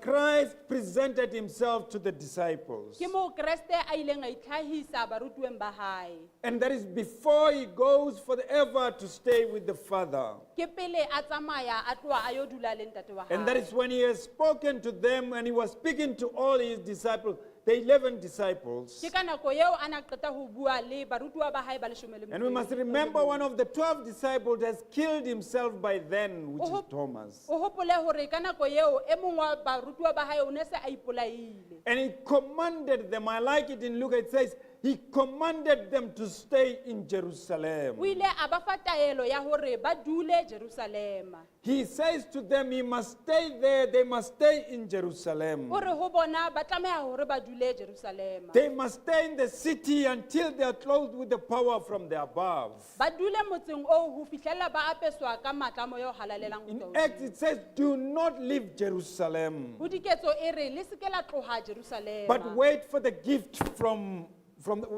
Christ presented himself to the disciples. Ke moo Kreste a ileng a itlhahisa barutuweng ba hae. And that is before he goes forever to stay with the Father. Ke pele a tsamaya a tloha a yo dula le ntate wa And that hae. is when he has spoken to them and he was speaking to all his disciples, the 11 disciples. Ke ka nako eo a na qeta ho bua le barutuwa ba hae ba leshome le And we metso e must remember one of the 12 disciples has killed himself by then, which is Thomas. O hopole hore ka nako eo e mong wa barutuwa ba hae o ne se a ipolaile. And he commanded them, I like it in Luke, it says, he commanded them to stay in Jerusalem. O ile a ba fa taelo ya hore ba dule Jerusalema. He says to them, he must stay there, they must stay in Jerusalem. O re ho bona ba tlameha hore ba dule Jerusalema. They must stay in the city until they are clothed with the power from the above. Ba dule motseng oo ho fihlella ba apeswa ka matla a moya o halalelang ho In tswa Acts, hodimo. it says, do not leave Jerusalem, Ho diketso e re le se ke la tloha Jerusalema. but wait for the gift from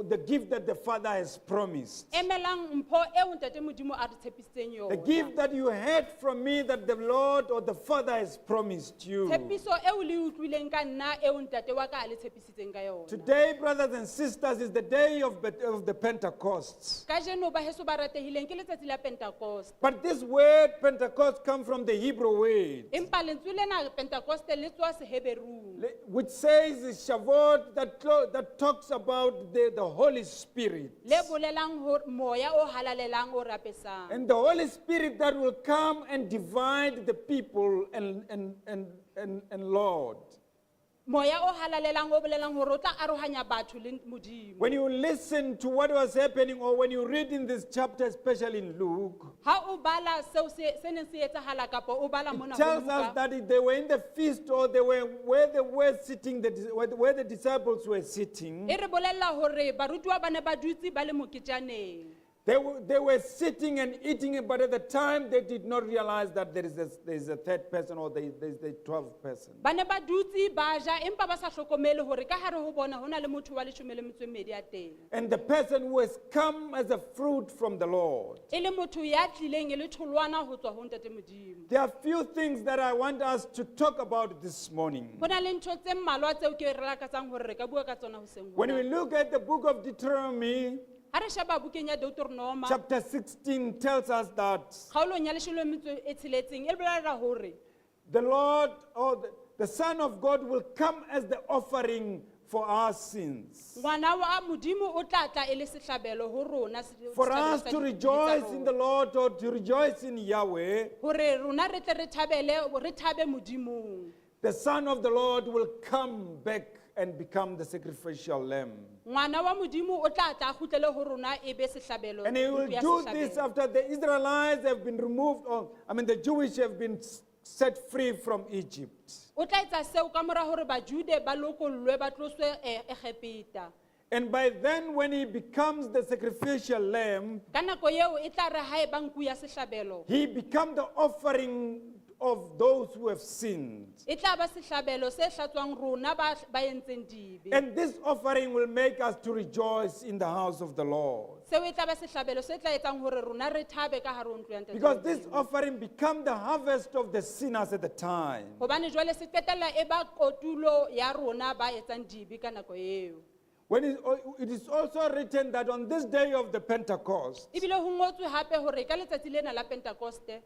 the gift that the Father has promised. Emelang mpho eo ntate Modimo a re tshepisitseng The yona. gift that you heard from me that the Lord or the Father has promised you. Tshepiso eo le e utlwileng ka nna eo ntate wa ka a le tshepisitseng ka yona. Today, brothers and sisters, is the day of the Pentecost. Kajeno ba heso ba ratehileng ke letsatsi la Pentecost. But this word Pentecost comes from the Hebrew word, Empa lentswe lena Pentecost le tswa Seheberung. which says is Shavuot that talks about the Holy Spirit. Le bolelang hore moya o halalelang o rapesang. And the Holy Spirit that will come and divide the people and Lord. Moya o halalelang o bolelang hore o tla arohanya batho le Modimo. When you listen to what was happening, or when you read in this chapter, especially in Luke, Ha o bala seo se neng se etsahala kapa o bala it mona ho tells Luka, us that if they were in the feast or they were where they were sitting, where the disciples were sitting, e re bolella hore barutuwa ba ne ba dutse ba le moketjaneng. they were sitting and eating, but at the time they did not realize that there is a third person or there is the 12th person. Ba ne ba dutse ba ja empa ba sa hlokomele hore ka hare ho bona ho na le motho wa leshome le metso e mmedi ya teng. And the person who has come as a fruit from the Lord. E le motho ya tlileng e le tholwana ho tswa ho Ntate Modimo. There are few things that I want us to talk about this morning. Ho na le ntho tse mmalwa tseo ke lakatsang hore re ka bua ka tsona hoseng When we hona. look at the book of Deuteronomy, Ha re sheba bukeng ya Deuteronoma, chapter 16 tells us that kgaolong ya leshome le metso e tsheletseng e bolela hore the Lord or the Son of God will come as the offering for our sins. ngwana wa Modimo o tla tla e le sehlabelo ho rona, For sehlabelo us sa to dibe tsa rejoice in rona. the Lord or to rejoice in Yahweh, Hore rona re tle re thabele, re thabe Modimong. the Son of the Lord will come back and become the sacrificial lamb. Ngwana wa Modimo o tla tla a kgutlele ho rona e be sehlabelo, And he will nku ya do this sehlabelo. after the Israelites have been removed, or I mean, the Jewish have been set free from Egypt. O tla etsa seo ka mora hore Bajude ba lokollwe ba tloswe Egepeta. And by then, when he becomes the sacrificial lamb, Ka nako eo e tla re ha e ba nku ya sehlabelo, he becomes the offering of those who have sinned. E tla ba sehlabelo se hlatswang rona ba entseng dibe. And this offering will make us to rejoice in the house of the Lord. Seo e tla ba sehlabelo se tla etsang hore rona re thabe ka hare ho ntlo ya Ntate Because this Modimo. Offering become the harvest of the sinners at the time. Hobane jwale se qetella e ba kotulo ya rona ba etsang dibe ka nako eo. When it is also written that on this day of the Pentecost, Ebile ho ngotswe hape hore ka letsatsi lena la Pentecoste,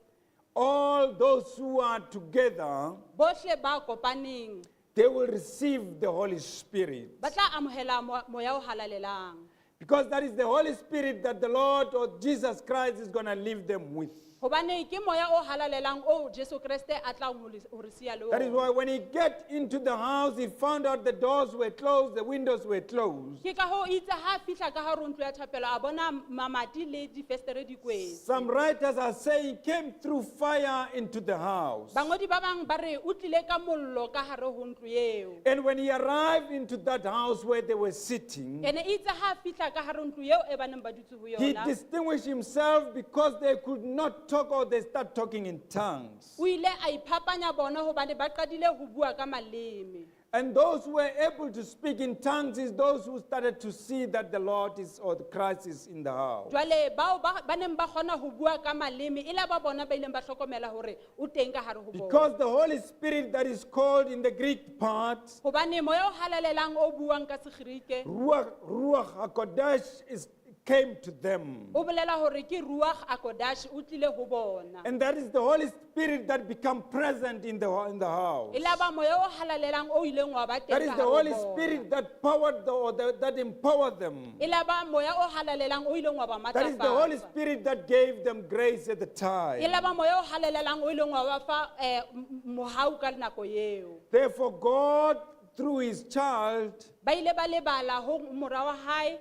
all those who are together, bohle ba kopaneng they will receive the Holy Spirit. Ba tla amohela moya o halalelang. Because that is the Holy Spirit that the Lord or Jesus Christ is going to leave them with. Hobane ke moya o halalelang o Jesu Kreste a tlang ho re siya le That is ona. why when he get into the house, he found out the doors were closed, the windows were closed. Ke ka hoo itse ha a fihla ka hare ho ntlo ya thapelo a bona mamati le difestere di kwetse. Some writers are saying he came through fire into the house. Bangodi ba bang ba re o tlile ka mollo ka hare ho ntlo eo. And when he arrived into that house where they were sitting, Ene itse ha a fihla ka hare ho ntlo eo e ba neng ba dutse ho he yona. Distinguished himself because they could not talk or they start talking in tongues. O ile a iphapanya bona hobane ba qadile ho bua ka maleme. And those who were able to speak in tongues is those who started to see that the Lord is or the Christ is in the house. Jwale bao ba neng ba kgona ho bua ka maleme e la ba bona ba ileng ba hlokomela hore o teng ka hare ho bona. Because the Holy Spirit that is called in the Greek part, Hobane moya o halalelang o buang ka Segerike, Ruach HaKodesh came to them. O bolela hore ke Ruach HaKodesh o tlile ho bona. And that is the Holy Spirit that become present in the house. E la ba moya o halalelang o ileng wa ba teng That is ka the hare ho Holy bona. Spirit that powered the, or the, that empowered them. E la ba moya o halalelang o ileng wa ba That is the Holy matlafatsa. Spirit that gave them grace at the E la time. ba moya o halalelang o ileng wa ba fa mohau ka nako eo. Therefore, God, through His child, Ba ile ba lebala ho mora wa hae.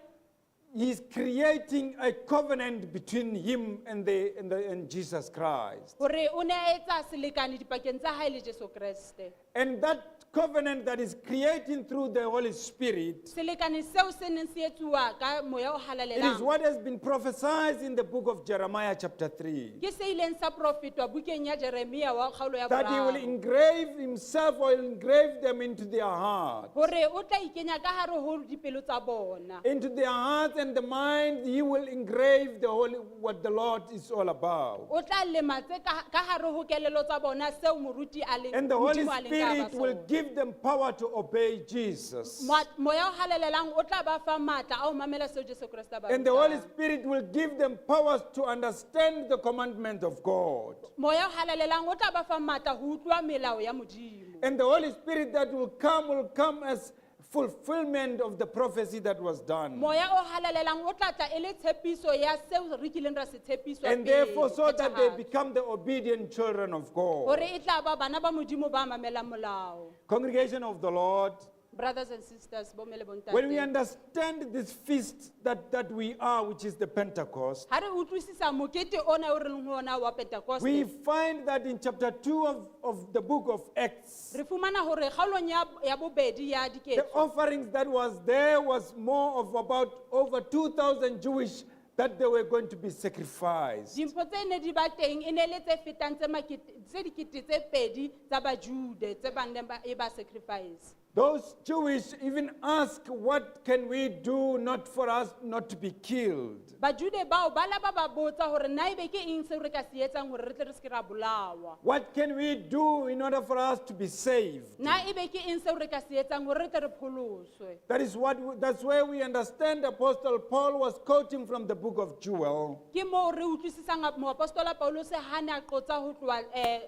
He's creating a covenant between him and Jesus Christ. Hore o ne a etsa selekane dipakeng tsa hae le Jesu Kreste. And that covenant that is creating through the Holy Spirit, Selekane seo se neng se etsuwa ka moya o it is halalelang. What has been prophesied in the book of Jeremiah, chapter 3. Ke se ileng sa profetwa bukeng ya Jeremia wa kgaolo ya That he will boraro. Engrave himself or engrave them into their heart. Hore o tla ikenya ka hare ho dipelo tsa bona. Into their hearts and the mind, he will engrave the holy, what the Lord is all about. O tla lema tse ka hare ho kelello tsa bona seo moruti a leng And the Holy Modimo a leng ka hara Spirit will sona. Give them power to obey Jesus. Moya o halalelang o tla ba fa matla a ho mamela seo Jesu Kreste a ba And the Holy rutang. Spirit will give them powers to understand the commandment of God. Moya o halalelang o tla ba fa matla ho utlwa melao ya Modimo. And the Holy Spirit that will come as fulfillment of the prophecy that was done. Moya o halalelang o tla tla e le tshepiso ya seo re kileng ra se tshepiswa And pele, therefore, so that they phethahatso. Become the obedient children of God. Hore e tla ba bana ba Modimo ba mamelang molao. Congregation of the Lord, Brothers and sisters, bomme le bontate. When we understand this feast that we are, which is the Pentecost, Ha re utlwisisa mokete ona o re leng ho ona wa Pentecost, we find that in chapter 2 of the book of Acts, re fumana hore kgaolong ya bobedi ya the diketso, offerings that was there was more of about over 2,000 Jewish that they were going to be sacrificed. Dimpho tse ne di ba teng e ne le tse fetang tse dikete tse pedi tsa Bajude tse ba neng ba e ba sacrifice. Those Jewish even ask, "What can we do not for us not to be killed?" Bajude bao ba la ba botsa hore na ebe ke eng seo re ka se etsang hore re tle re se ke ra bolawa. What can we do in order for us to be saved? Na ebe ke eng seo re ka se etsang hore re tle re pholoswe. That's where we understand Apostle Paul was quoting from the book of Joel. Ke moo re utlwisisang moapostola Paulus ha ne a qotsa ho tloha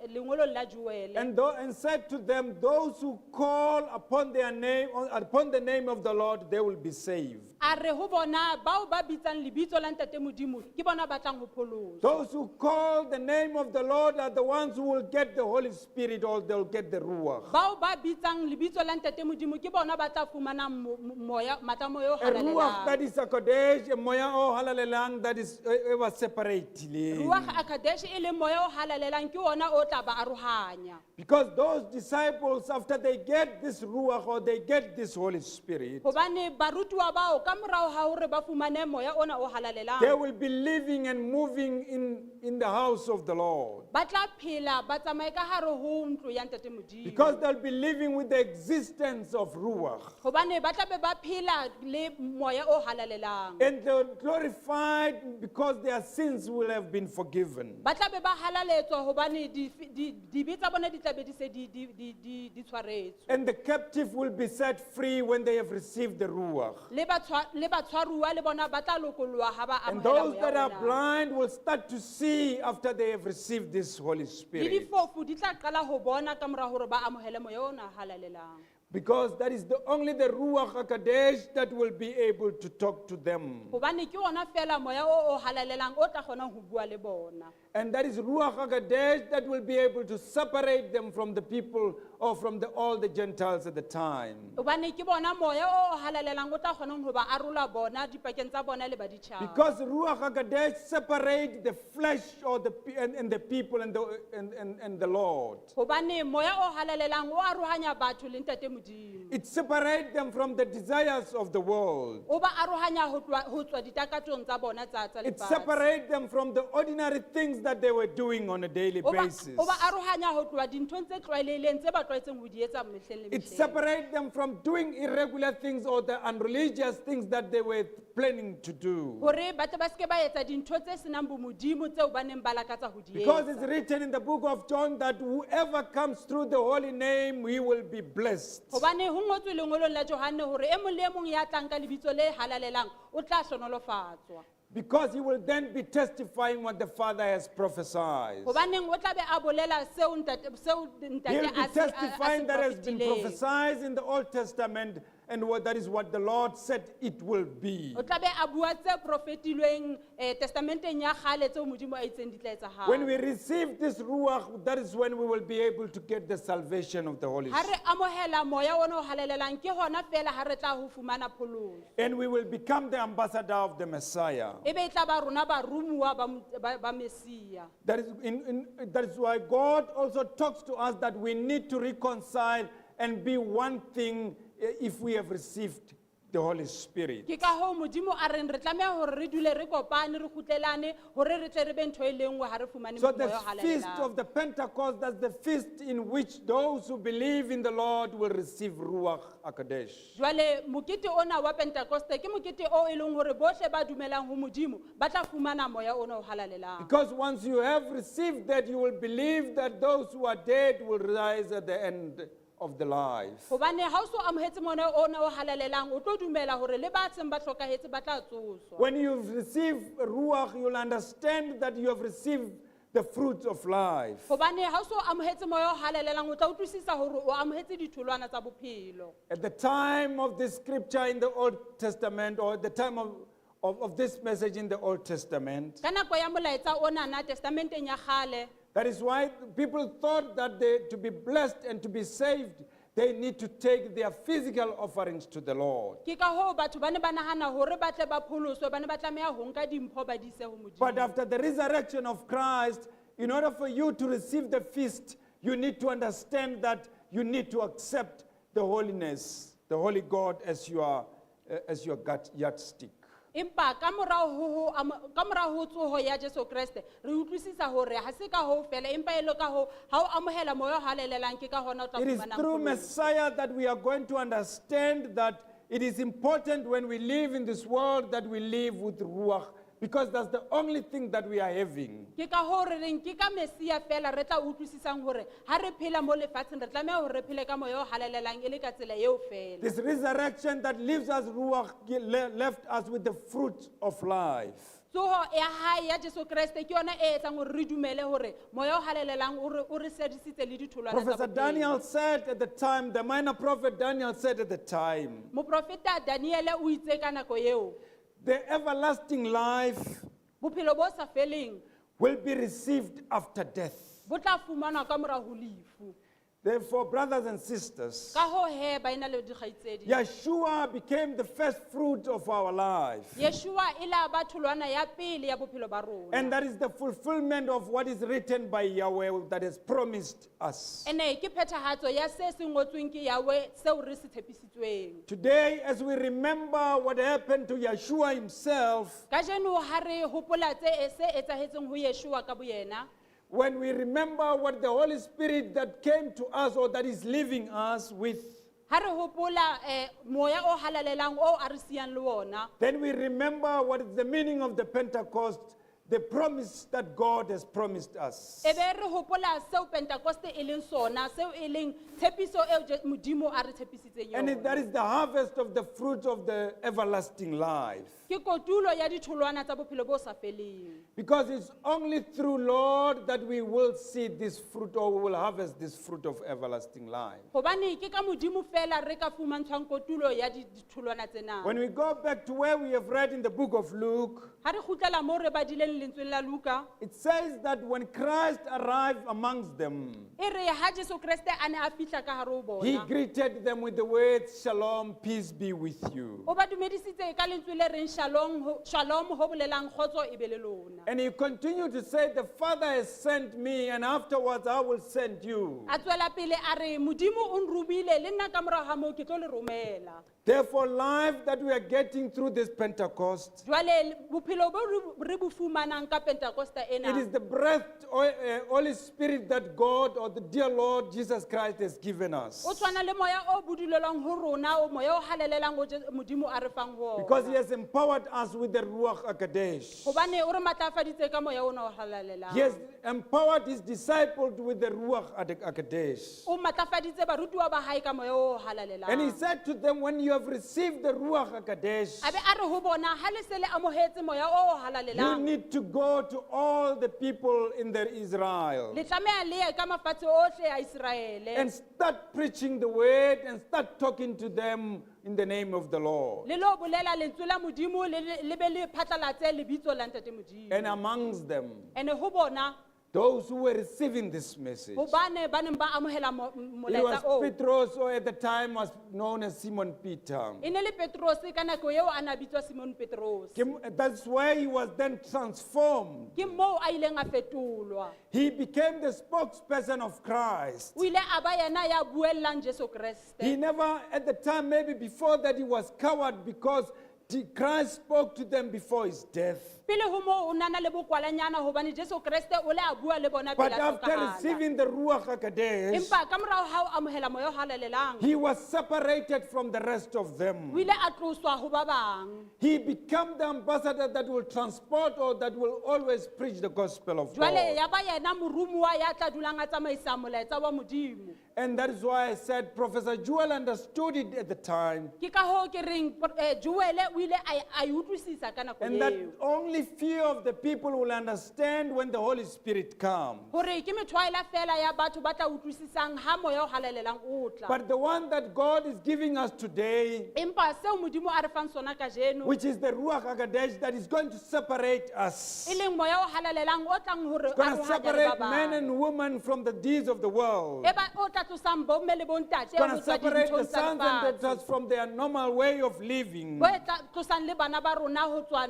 lengolong la Joele. And said to them, "Those who call upon their name, upon the name of the Lord, they will be saved." A re ho bona bao ba bitsang lebitso la Ntate Modimo ke bona ba tlang ho pholoswa. Those who call the name of the Lord are the ones who will get the Holy Spirit or they'll get the Ruach. Bao ba bitsang lebitso la Ntate Modimo ke bona ba tla fumanang moya matla a moya o A Ruach halalelang. That is a Kodesh, a Moya o halalelang that is ever separately. Ruach HaKodesh e leng moya o halalelang ke ona o tla ba arohanya. Because those disciples, after they get this Ruach or they get this Holy Spirit, Hobane barutuwa bao ka ka morao ha hore ba fumane moya ona o they halalelang will be living and moving in the house of the Lord. ba tla phela ba tsamaye ka hare ho ntlo ya ntate Modimo. Because they'll be living with the existence of Ruach. Hobane ba tla be ba phela le moya o halalelang. And they're glorified because their sins will have been forgiven. Ba tla be ba halaletswa hobane dibe tsa bona di tla be di se di tshwaretswe. And the captive will be set free when they have received the Ruach. Le batshwaruwa le bona ba tla lokoloha ha ba And amohela those moya that are ona. blind will start to see after they have received this Holy Le Spirit. difofu di tla qala ho bona ka mora hore ba amohele moya ona halalelang. Because that is the only the Ruach HaKodesh that will be able to talk to them. Hobane ke ona fela moya o halalelang o tla kgonang ho bua le bona. And that is Ruach HaKodesh that will be able to separate them from the people or from all the Gentiles at the time. Hobane ke bona moya o halalelang o tla kgonang ho ba arola bona dipakeng tsa bona le baditjhaba. Because Ruach HaKodesh separate the flesh or the, and the people and the Lord. Hobane moya o halalelang o arohanya batho le ntate Modimo. It separates them from the desires of the world. O ba arohanya ho tswa ditakatsong tsa bona tsa It lefatshe. separates them from the ordinary things that they were doing on a daily O basis. ba arohanya ho tloha dinthong tse tlwaelehileng tse ba tlwaetseng ho di etsa mehleng le It mehleng. separates them from doing irregular things or the unreligious things that they were planning to do. Hore ba tle ba seke ba etsa dintho tse senang bomodimo tseo ba neng ba lakatsa ho di Because it's etsa. written in the book of John that whoever comes through the holy name, he will be blessed. Hobane ho ngotswe lengolong la Johanne hore e mong le e mong ya tlang ka lebitso le halalelang o tla hlohonolofatswa. Because he will then be testifying what the Father has prophesied. Hobaneng o tla be a bolela seo ntate, seo ntate He'll be a se, a se testifying that has been profetileng. prophesied in the Old Testament and that is what the Lord said it will be. O tla be a bua tse profetilweng, testamenteng ya kgale tseo Modimo a itseng di tla etsahala. When we receive this Ruach, that is when we will be able to get the salvation of the Holy Ha Spirit. re amohela moya ona o halalelang, ke hona fela ha re tla ho fumana pholoso. And we will become the ambassador of the Messiah. E be e tla ba rona baromuwa ba Messia. That is why God also talks to us that we need to reconcile and be one thing if we have received the Holy Spirit. Ke ka hoo Modimo a reng re tlameha hore re dule re kopane, re kgutlelane, hore re tle re be ntho e le nngwe ha re fumane So the moya o feast halalelang. of the Pentecost, that's the feast in which those who believe in the Lord will receive Ruach HaKodesh. Jwale mokete ona wa Pentecost ke mokete o e leng hore bohle ba dumelang ho Modimo ba tla fumana moya ona o halalelang. Because once you have received that, you will believe that those who are dead will rise at the end of the life. Hobane ha o so amohetse moya ona o halalelang, o tlo dumela hore le ba seng ba hlokahetse ba tla tsoswa. When you've received Ruach, you'll understand that you have received the fruit of life. Hobane ha o so amohetse moya o halalelang, o tla utlwisisa hore o amohetse ditholwana tsa bophelo. At the time of this scripture in the Old Testament, or at the time of this message in the Old Testament, Ka nako ya molaetsa onana testamenteng ya kgale, that is why people thought that to be blessed and to be saved, they need to take their physical offerings to the Lord. Ke ka hoo batho ba ne ba nahana hore ba tle ba pholoswe, ba ne ba tlameha ho nka dimpho ba di ise ho Modimo. But after the resurrection of Christ, in order for you to receive the feast, you need to understand that you need to accept the holiness, the holy God as your yardstick. Empa ka morao ho ho amo-, ka morao ho tsoho ya Jesu Kreste, re utlwisisa hore ha se ka hoo fela, empa e le ka hoo, ha o amohela moya o halalelang, ke ka hona o tla It is fumanang through pholoso. Messiah that we are going to understand that it is important when we live in this world that we live with Ruach, because that's the only thing that we are having. Ke ka hoo re reng ke ka Messia fela re tla utlwisisang hore ha re phela mo lefatsheng re tlameha hore re phele ka moya o halalelang e le ka tsela eo fela. This resurrection that leaves us Ruach left us with the fruit of life. Tsoho ya hae ya Jesu Kreste ke yona e etsang hore re dumele hore moya o halalelang o re sedisitse le ditholwana tsa Professor bophelo. Daniel said at the time, the minor prophet Daniel said at the time, Moprofeta Daniel o itse ka nako eo, the everlasting life bophelo bo sa feleng will be received after death. bo tla fumanwa ka mora ho lefu. Therefore, brothers and sisters, Ka hoo he baena le dikgaitsedi. Yeshua became the first fruit of our life. Yeshua e la ba tholwana ya pele ya bophelo ba rona. And that is the fulfillment of what is written by Yahweh that has promised us. Ene ke phethahatso ya se se ngotsweng ke Yahweh seo re se tshepisitsweng. Today, as we remember what happened to Yeshua himself, Kajeno ha re hopola tse se etsahetseng ho Yeshua ka boyena, when we remember what the Holy Spirit that came to us or that is leaving us with, ha re hopola moya o halalelang o a re siyang le ona, then we remember what is the meaning of the Pentecost, the promise that God has promised us. e be re hopola seo Pentecost e leng sona, seo e leng tshepiso eo Modimo a re tshepisitseng And yona. that is the harvest of the fruit of the everlasting life. Ke kotulo ya ditholwana tsa bophelo bo sa feleng. Because it's only through Lord that we will see this fruit or we will harvest this fruit of everlasting life. Hobane ke ka Modimo fela re ka fumantshwang kotulo ya ditholwana tsena. When we go back to where we have read in the book of Luke, Ha re kgutlela moo re badileng lentsweng la Luka, it says that when Christ arrived amongst them, e re ha Jesu Kreste a ne a fihla ka hare ho he bona, greeted them with the words, "Shalom, peace be with you." o ba dumedisitse ka lentswe le reng shalom, shalom ho bolelang kgotso e be le lona. And he continued to say, "The Father has sent me, and afterwards I will send you." A tswela pele a re Modimo o nromile le nna ka morao ga moo ke tlo le romela. Therefore, life that we are getting through this Pentecost, Jwale bophelo bo re bo fumanang ka Pentecosta it ena, is the breath, or Holy Spirit that God or the dear Lord Jesus Christ has given us. o tshwana le moya o budulelwang ho rona, o moya o halalelang o Modimo a re fang ho Because ona. he has empowered us with the Ruach HaKodesh. Hobane o re matlafaditse ka moya ona o halalelang. He has empowered his disciples with the Ruach HaKodesh. O matlafaditse barutuwa ba hae ka moya o halalelang. And he said to them, "When you have received the Ruach HaKodesh, A be a re ho bona, ha le se le amohetse moya o you halalelang, need to go to all the people in the Israel le tlameha le ye ka mafatshe ohle a Iseraele. And start preaching the word and start talking to them in the name of the Lord." Le lo bolela lentswe la Modimo, le be le phatlalatse lebitso la Ntate Modimo. And amongst them, Ene ho bona, those who were receiving this message, hobane ba neng ba amohela it molaetsa was oo. Petros, or at the time was known as Simon Peter. E ne le Petrose ka nako eo a na bitswa Simon Petrose. That's where he was then transformed. Ke moo a ileng a fetolwa. He became the spokesperson of Christ. O ile a ba yena ya buellang Jesu Kreste. He never, at the time, maybe before that, he was coward because Christ spoke to them before his death. Pele ho moo o nana le bokwalanyana hobane Jesu Kreste o le a bua le bona But pele a after hlokahala. receiving the Ruach HaKodesh, Empa ka morao ha o amohela moya o halalelang, he was separated from the rest of them. o ile a tloswa ho ba bang. He became the ambassador that will transport or that will always preach the gospel of Jwale God. ya ba yena morumuwa ya tla dulang a tsamaisa molaetsa wa Modimo. And that is why I said Professor Jewel understood it at the time. Ke ka hoo ke reng, Joel o ile a e utlwisisa ka nako And that eo. only few of the people will understand when the Holy Spirit comes. Hore ke methwaela fela ya batho ba tla utlwisisang ha moya o halalelang o tla. But the one that God is giving us today, Empa seo Modimo a re fang sona kajeno, which is the Ruach HaKodesh that is going to separate us. e leng moya o halalelang o tlang hore It's going to arohanya le separate ba men bang. and women from the deeds of the world. E ba o tla tlosang bomme le bontate It's going ho to tswa separate the dinthong tsa sons and lefatshe. daughters from their normal way of living. Bo e tla tlosang le bana ba rona ho tswa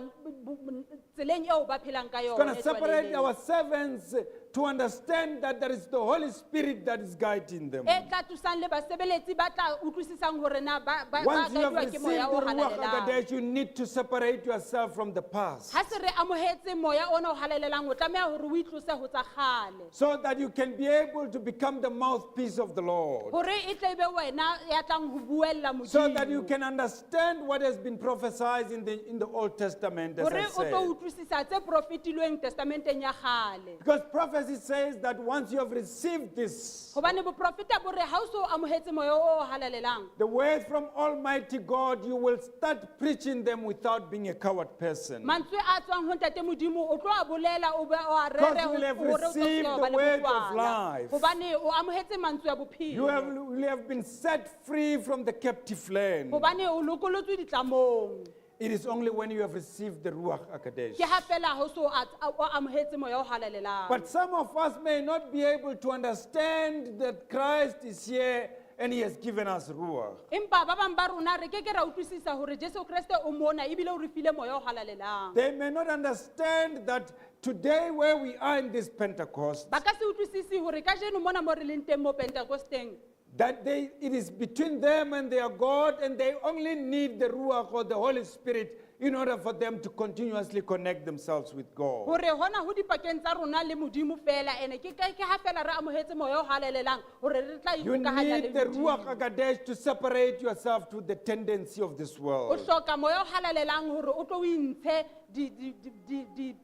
tseleng eo ba phelang ka It's yona going e to separate tlwaelehileng. our servants to understand that there is the Holy Spirit that is guiding them. E tla tlosang le basebeletsi ba tla utlwisisang hore na ba Once you have guiduwa ke received moya the o Ruach halalelang. HaKodesh, you need to separate yourself from the past Ha se re amohetse moya ona o halalelang, o tlameha hore o itlose ho tsa kgale. So that you can be able to become the mouthpiece of the Lord. Hore e tle be wena ya tlang ho buella So that you Modimo. can understand what has been prophesied in the Old Testament, as Hore I o tlo said. utlwisisa tse profetilweng testamenteng ya kgale. Because prophecy says that once you have received this, Hobane boprofeta bo re ha o so amohetse moya o halalelang, the words from Almighty God, you will start preaching them without being a coward person. Mantswe a tswang ho Ntate Modimo o tlo a bolela o be o a Because rere you will have hore o tlo received se the ba le word of bokwala. life. Hobane o amohetse mantswe a You have, bophelo. you have been set free from the captive land. Hobane o lokolotswe ditlamong. It is only when you have received the Ruach HaKodesh. Ke ha fela ho so o amohetse moya o halalelang. But some of us may not be able to understand that Christ is here and he has given us Ruach. Empa ba bang ba rona re ke ke ra utlwisisa hore Jesu Kreste o mona ebile o re file moya o halalelang. They may not understand that today, where we are in this Pentecost, Ba ka se utlwisise hore kajeno mona mo re leng teng mo Pentekosteng, that it is between them and their God, and they only need the Ruach or the Holy Spirit in order for them to continuously connect themselves with God. Hore hona ho dipakeng tsa rona le Modimo fela ene ke ha fela re amohetse moya o halalelang hore re tla You ikgokahanya le need the Ruach Modimo. HaKodesh to separate yourself to the tendency of this O world. hloka moya o halalelang hore o tlo o intshe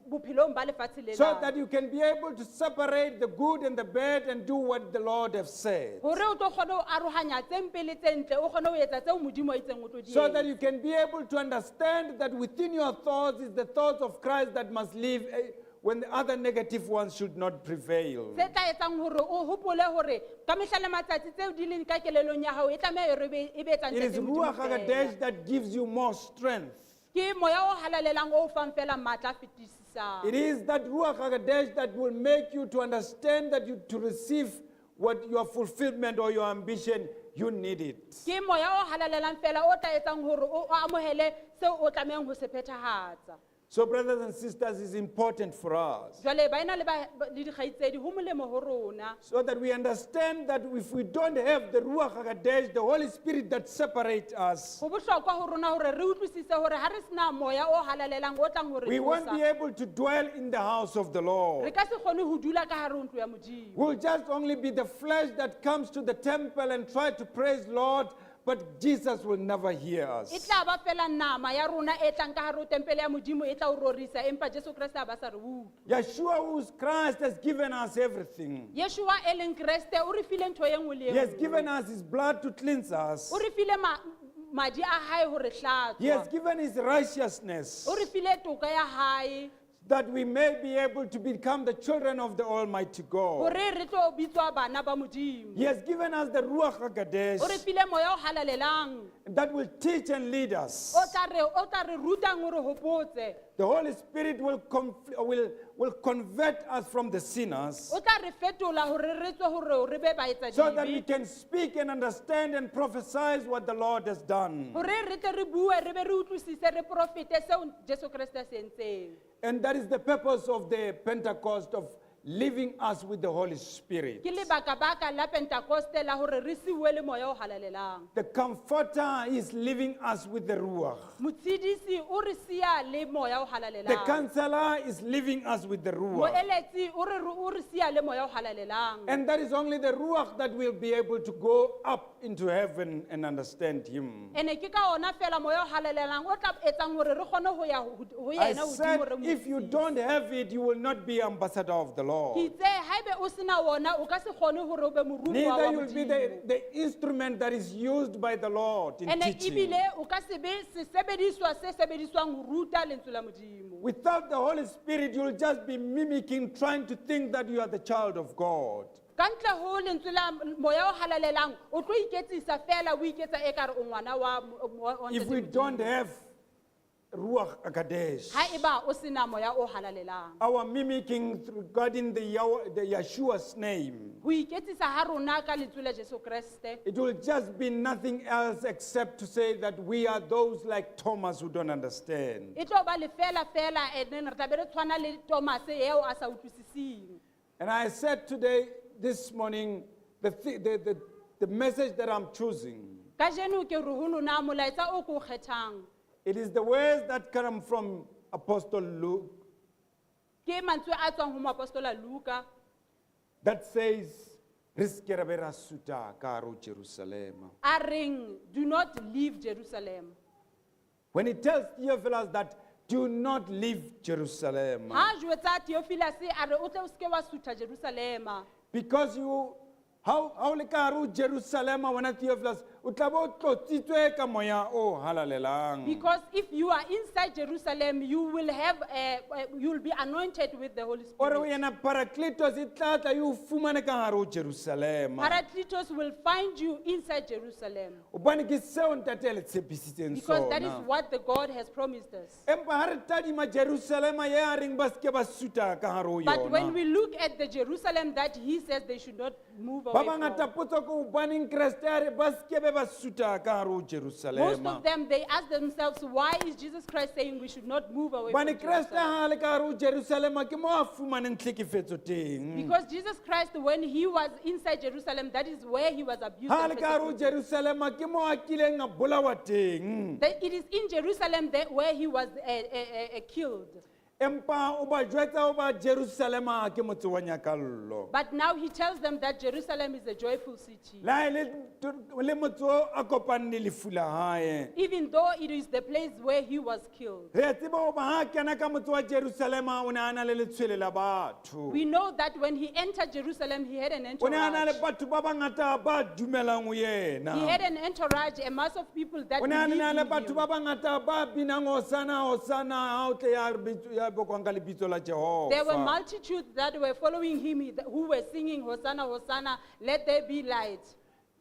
bophelong ba lefatshe lena. So that you can be able to separate the good and the bad and do what the Lord has said. Hore o tlo kgone ho arohanya tse mpe le tse ntle, o kgone ho etsa tseo Modimo a itseng o tlo di So that etsa. you can be able to understand that within your thoughts is the thoughts of Christ that must live when the other negative ones should not prevail. Se tla etsang hore o hopole hore ka mehla le matsatsi tseo di leng ka kelellong ya hao e tlameha e re e be tsa It is Ntate Modimo Ruach fela. HaKodesh that gives you more strength. Ke moya o halalelang o fang fela matla a fetisisang. It is that Ruach HaKodesh that will make you to understand that you to receive what your fulfillment or your ambition, you need it. Ke moya o halalelang fela o tla etsang hore o amohele seo o tlamehang ho se phethahatsa. So, brothers and sisters, it's important for us Jwale baena le dikgaitsedi ho molemo ho rona. So that we understand that if we don't have the Ruach HaKodesh, the Holy Spirit that separates us, Ho bohlokwa ho rona hore re utlwisise hore ha re sena moya o halalelang o tlang ho re we won't be thusa, able to dwell in the house of the re Lord. ka se kgone ho dula ka hare ho ntlo ya Modimo. We'll just only be the flesh that comes to the temple and try to praise Lord, but Jesus will never hear E us. tla ba fela nama ya rona e tlang ka hare ho tempele ya Modimo e tla o rorisa empa Jesu Kreste a ba sa re utlwe. Yeshua, who's Christ, has given us everything. Yeshua e leng Kreste o re file ntho e nngwe le He e has nngwe. given us his blood to cleanse us. O re file madi a hae hore He has hlatswa. given his righteousness O re file toka ya hae that we may be able to become the children of the Almighty God. hore re tlo bitswa bana ba Modimo. He has given us the Ruach O re HaKodesh file moya o halalelang that will teach and lead us. o tla re rutang o re hopotse. The Holy Spirit will convert us from the sinners O tla re fetola hore re tswe hore re be baetsa so that we dibe. can speak and understand and prophesy what the Lord has done. Hore re tle re bue re be re utlwisise re profete seo Jesu Kreste a se entseng. And that is the purpose of the Pentecost, of leaving us with the Holy Spirit. Ke lebaka-baka la Pentekoste la hore re siuwe le moya o halalelang. The Comforter is leaving us with the Ruach. Motshedisi o re siya le moya o The halalelang. Counselor is leaving us with the Ruach. Moeletsi o re siya le moya o halalelang. And that is only the Ruach that will be able to go up into heaven and understand Him. Ene ke ka ona fela moya o halalelang o tla etsang hore re kgone ho ya ho I yena said, hodimo re mo if you utlwisise. don't have it, you will not be ambassador of the Ke Lord. itse haebe o sena ona o ka se kgone hore o be morutuwa Neither wa you will be Modimo. the instrument that is used by the Lord in Ene teaching. ebile o ka se be sesebediswa se sebediswang ho ruta lentswe la Modimo. Without the Holy Spirit, you'll just be mimicking, trying to think that you are the child of God. Ka ntle ho lentswe la moya o halalelang o tlo iketsisa fela o iketsa ekare o ngwana wa If Ntate we Modimo. don't have Ruach HaKodesh, Haeba o sena moya o halalelang. Our mimicking regarding the Yeshua's name, Ho iketsisa ha rona ka lentswe la Jesu Kreste. it will just be nothing else except to say that we are those like Thomas who don't understand. E tlo ba lefela fela and then re tla be re tshwana le Thomas eo a sa utlwisising. And I said today, this morning, the message that I'm choosing, Kajeno ke re ho lona molaetsa o ko o kgethang. It is the words that come from Apostle Luke Ke mantswe a tswang ho moapostola Luka that says, "Re se ke ra be ra suta ka hare ho Jerusalema." a reng do not leave Jerusalem. When he tells Theophilus that do not leave Jerusalem, Ha jwetsa Theophilus a re o tle o seke wa sutha Jerusalema. Because you, how le ka hare ho Jerusalema wena Theophilus, o O tla be o tlotsitswe ka moya o halalelang. Because if you are inside Jerusalem, you will have, you will be anointed with the Holy O re ho Spirit. yena Parakletos e tla tla e o fumane ka hare ho Jerusalema. Parakletos will find you inside Jerusalem. Hobane ke seo ntate a le tshepisitseng Because that is sona. What the God has promised us. Empa ha re tadima Jerusalema ye a reng ba seke ba suta ka hare ho But when yona. We look at the Jerusalem that he says they should not move Ba away bangata from, potso ke hobaneng Kreste a re ba seke be ba suta ka hare ho most Jerusalema. Of them, they ask themselves, why is Jesus Christ saying we should not move away from Hobane Kreste Jerusalem? ha a le ka hare ho Jerusalema ke mo a fumaneng tlhekefetso teng. Because Jesus Christ, when he was inside Jerusalem, that is where he was abused Ha a and le ka hare ho persecuted. Jerusalema ke mo a kileng a bolawa teng. That it is in Jerusalem that where he was killed. Empa o ba jwetsa hoba Jerusalema ke motse wa nyakallo. But now he tells them that Jerusalem is a joyful city. Le ha e le motse o a kopaneng le lefu la hae. Even though it is the place where he was killed. Re a tseba hoba ha a kena ka motse wa Jerusalema o ne a na le letshwele la batho. We know that when he entered Jerusalem, he had an O ne a na le entourage. batho ba bangata ba dumelang ho He yena. had an entourage, a mass of people that O ne a believed na le in batho him. ba bangata ba binang hosana hosana ha o tle ya ya bokwang ka lebitso la There were Jehova. Multitudes that were following him who were singing, "Hosanna, Hosanna, let there be light."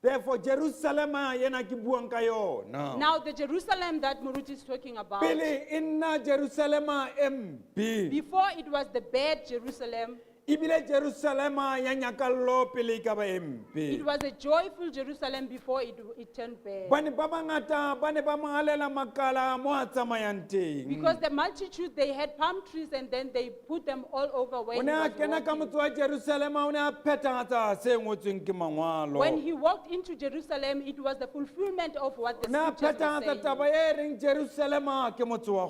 Therefore Jerusalema yena ke buang ka yona. Now, the Jerusalem that Muruti is talking about, Pele e nna Jerusalema e mpe. Before it was the bad Jerusalem, Ebile Jerusalema ya nyakallo pele e ka ba e it mpe. Was a joyful Jerusalem before it turned bad. Bane ba bangata ba ne ba mo alela makala mo a tsamayang teng. Because the multitude, they had palm trees and then they put them all over where O he ne a was kena ka walking. motse wa Jerusalema o ne a phethahatsa se ngotsweng ke mangwalo. When he walked into Jerusalem, it was the fulfillment of what the O ne a scriptures were phethahatsa saying. taba e reng Jerusalema ke motse wa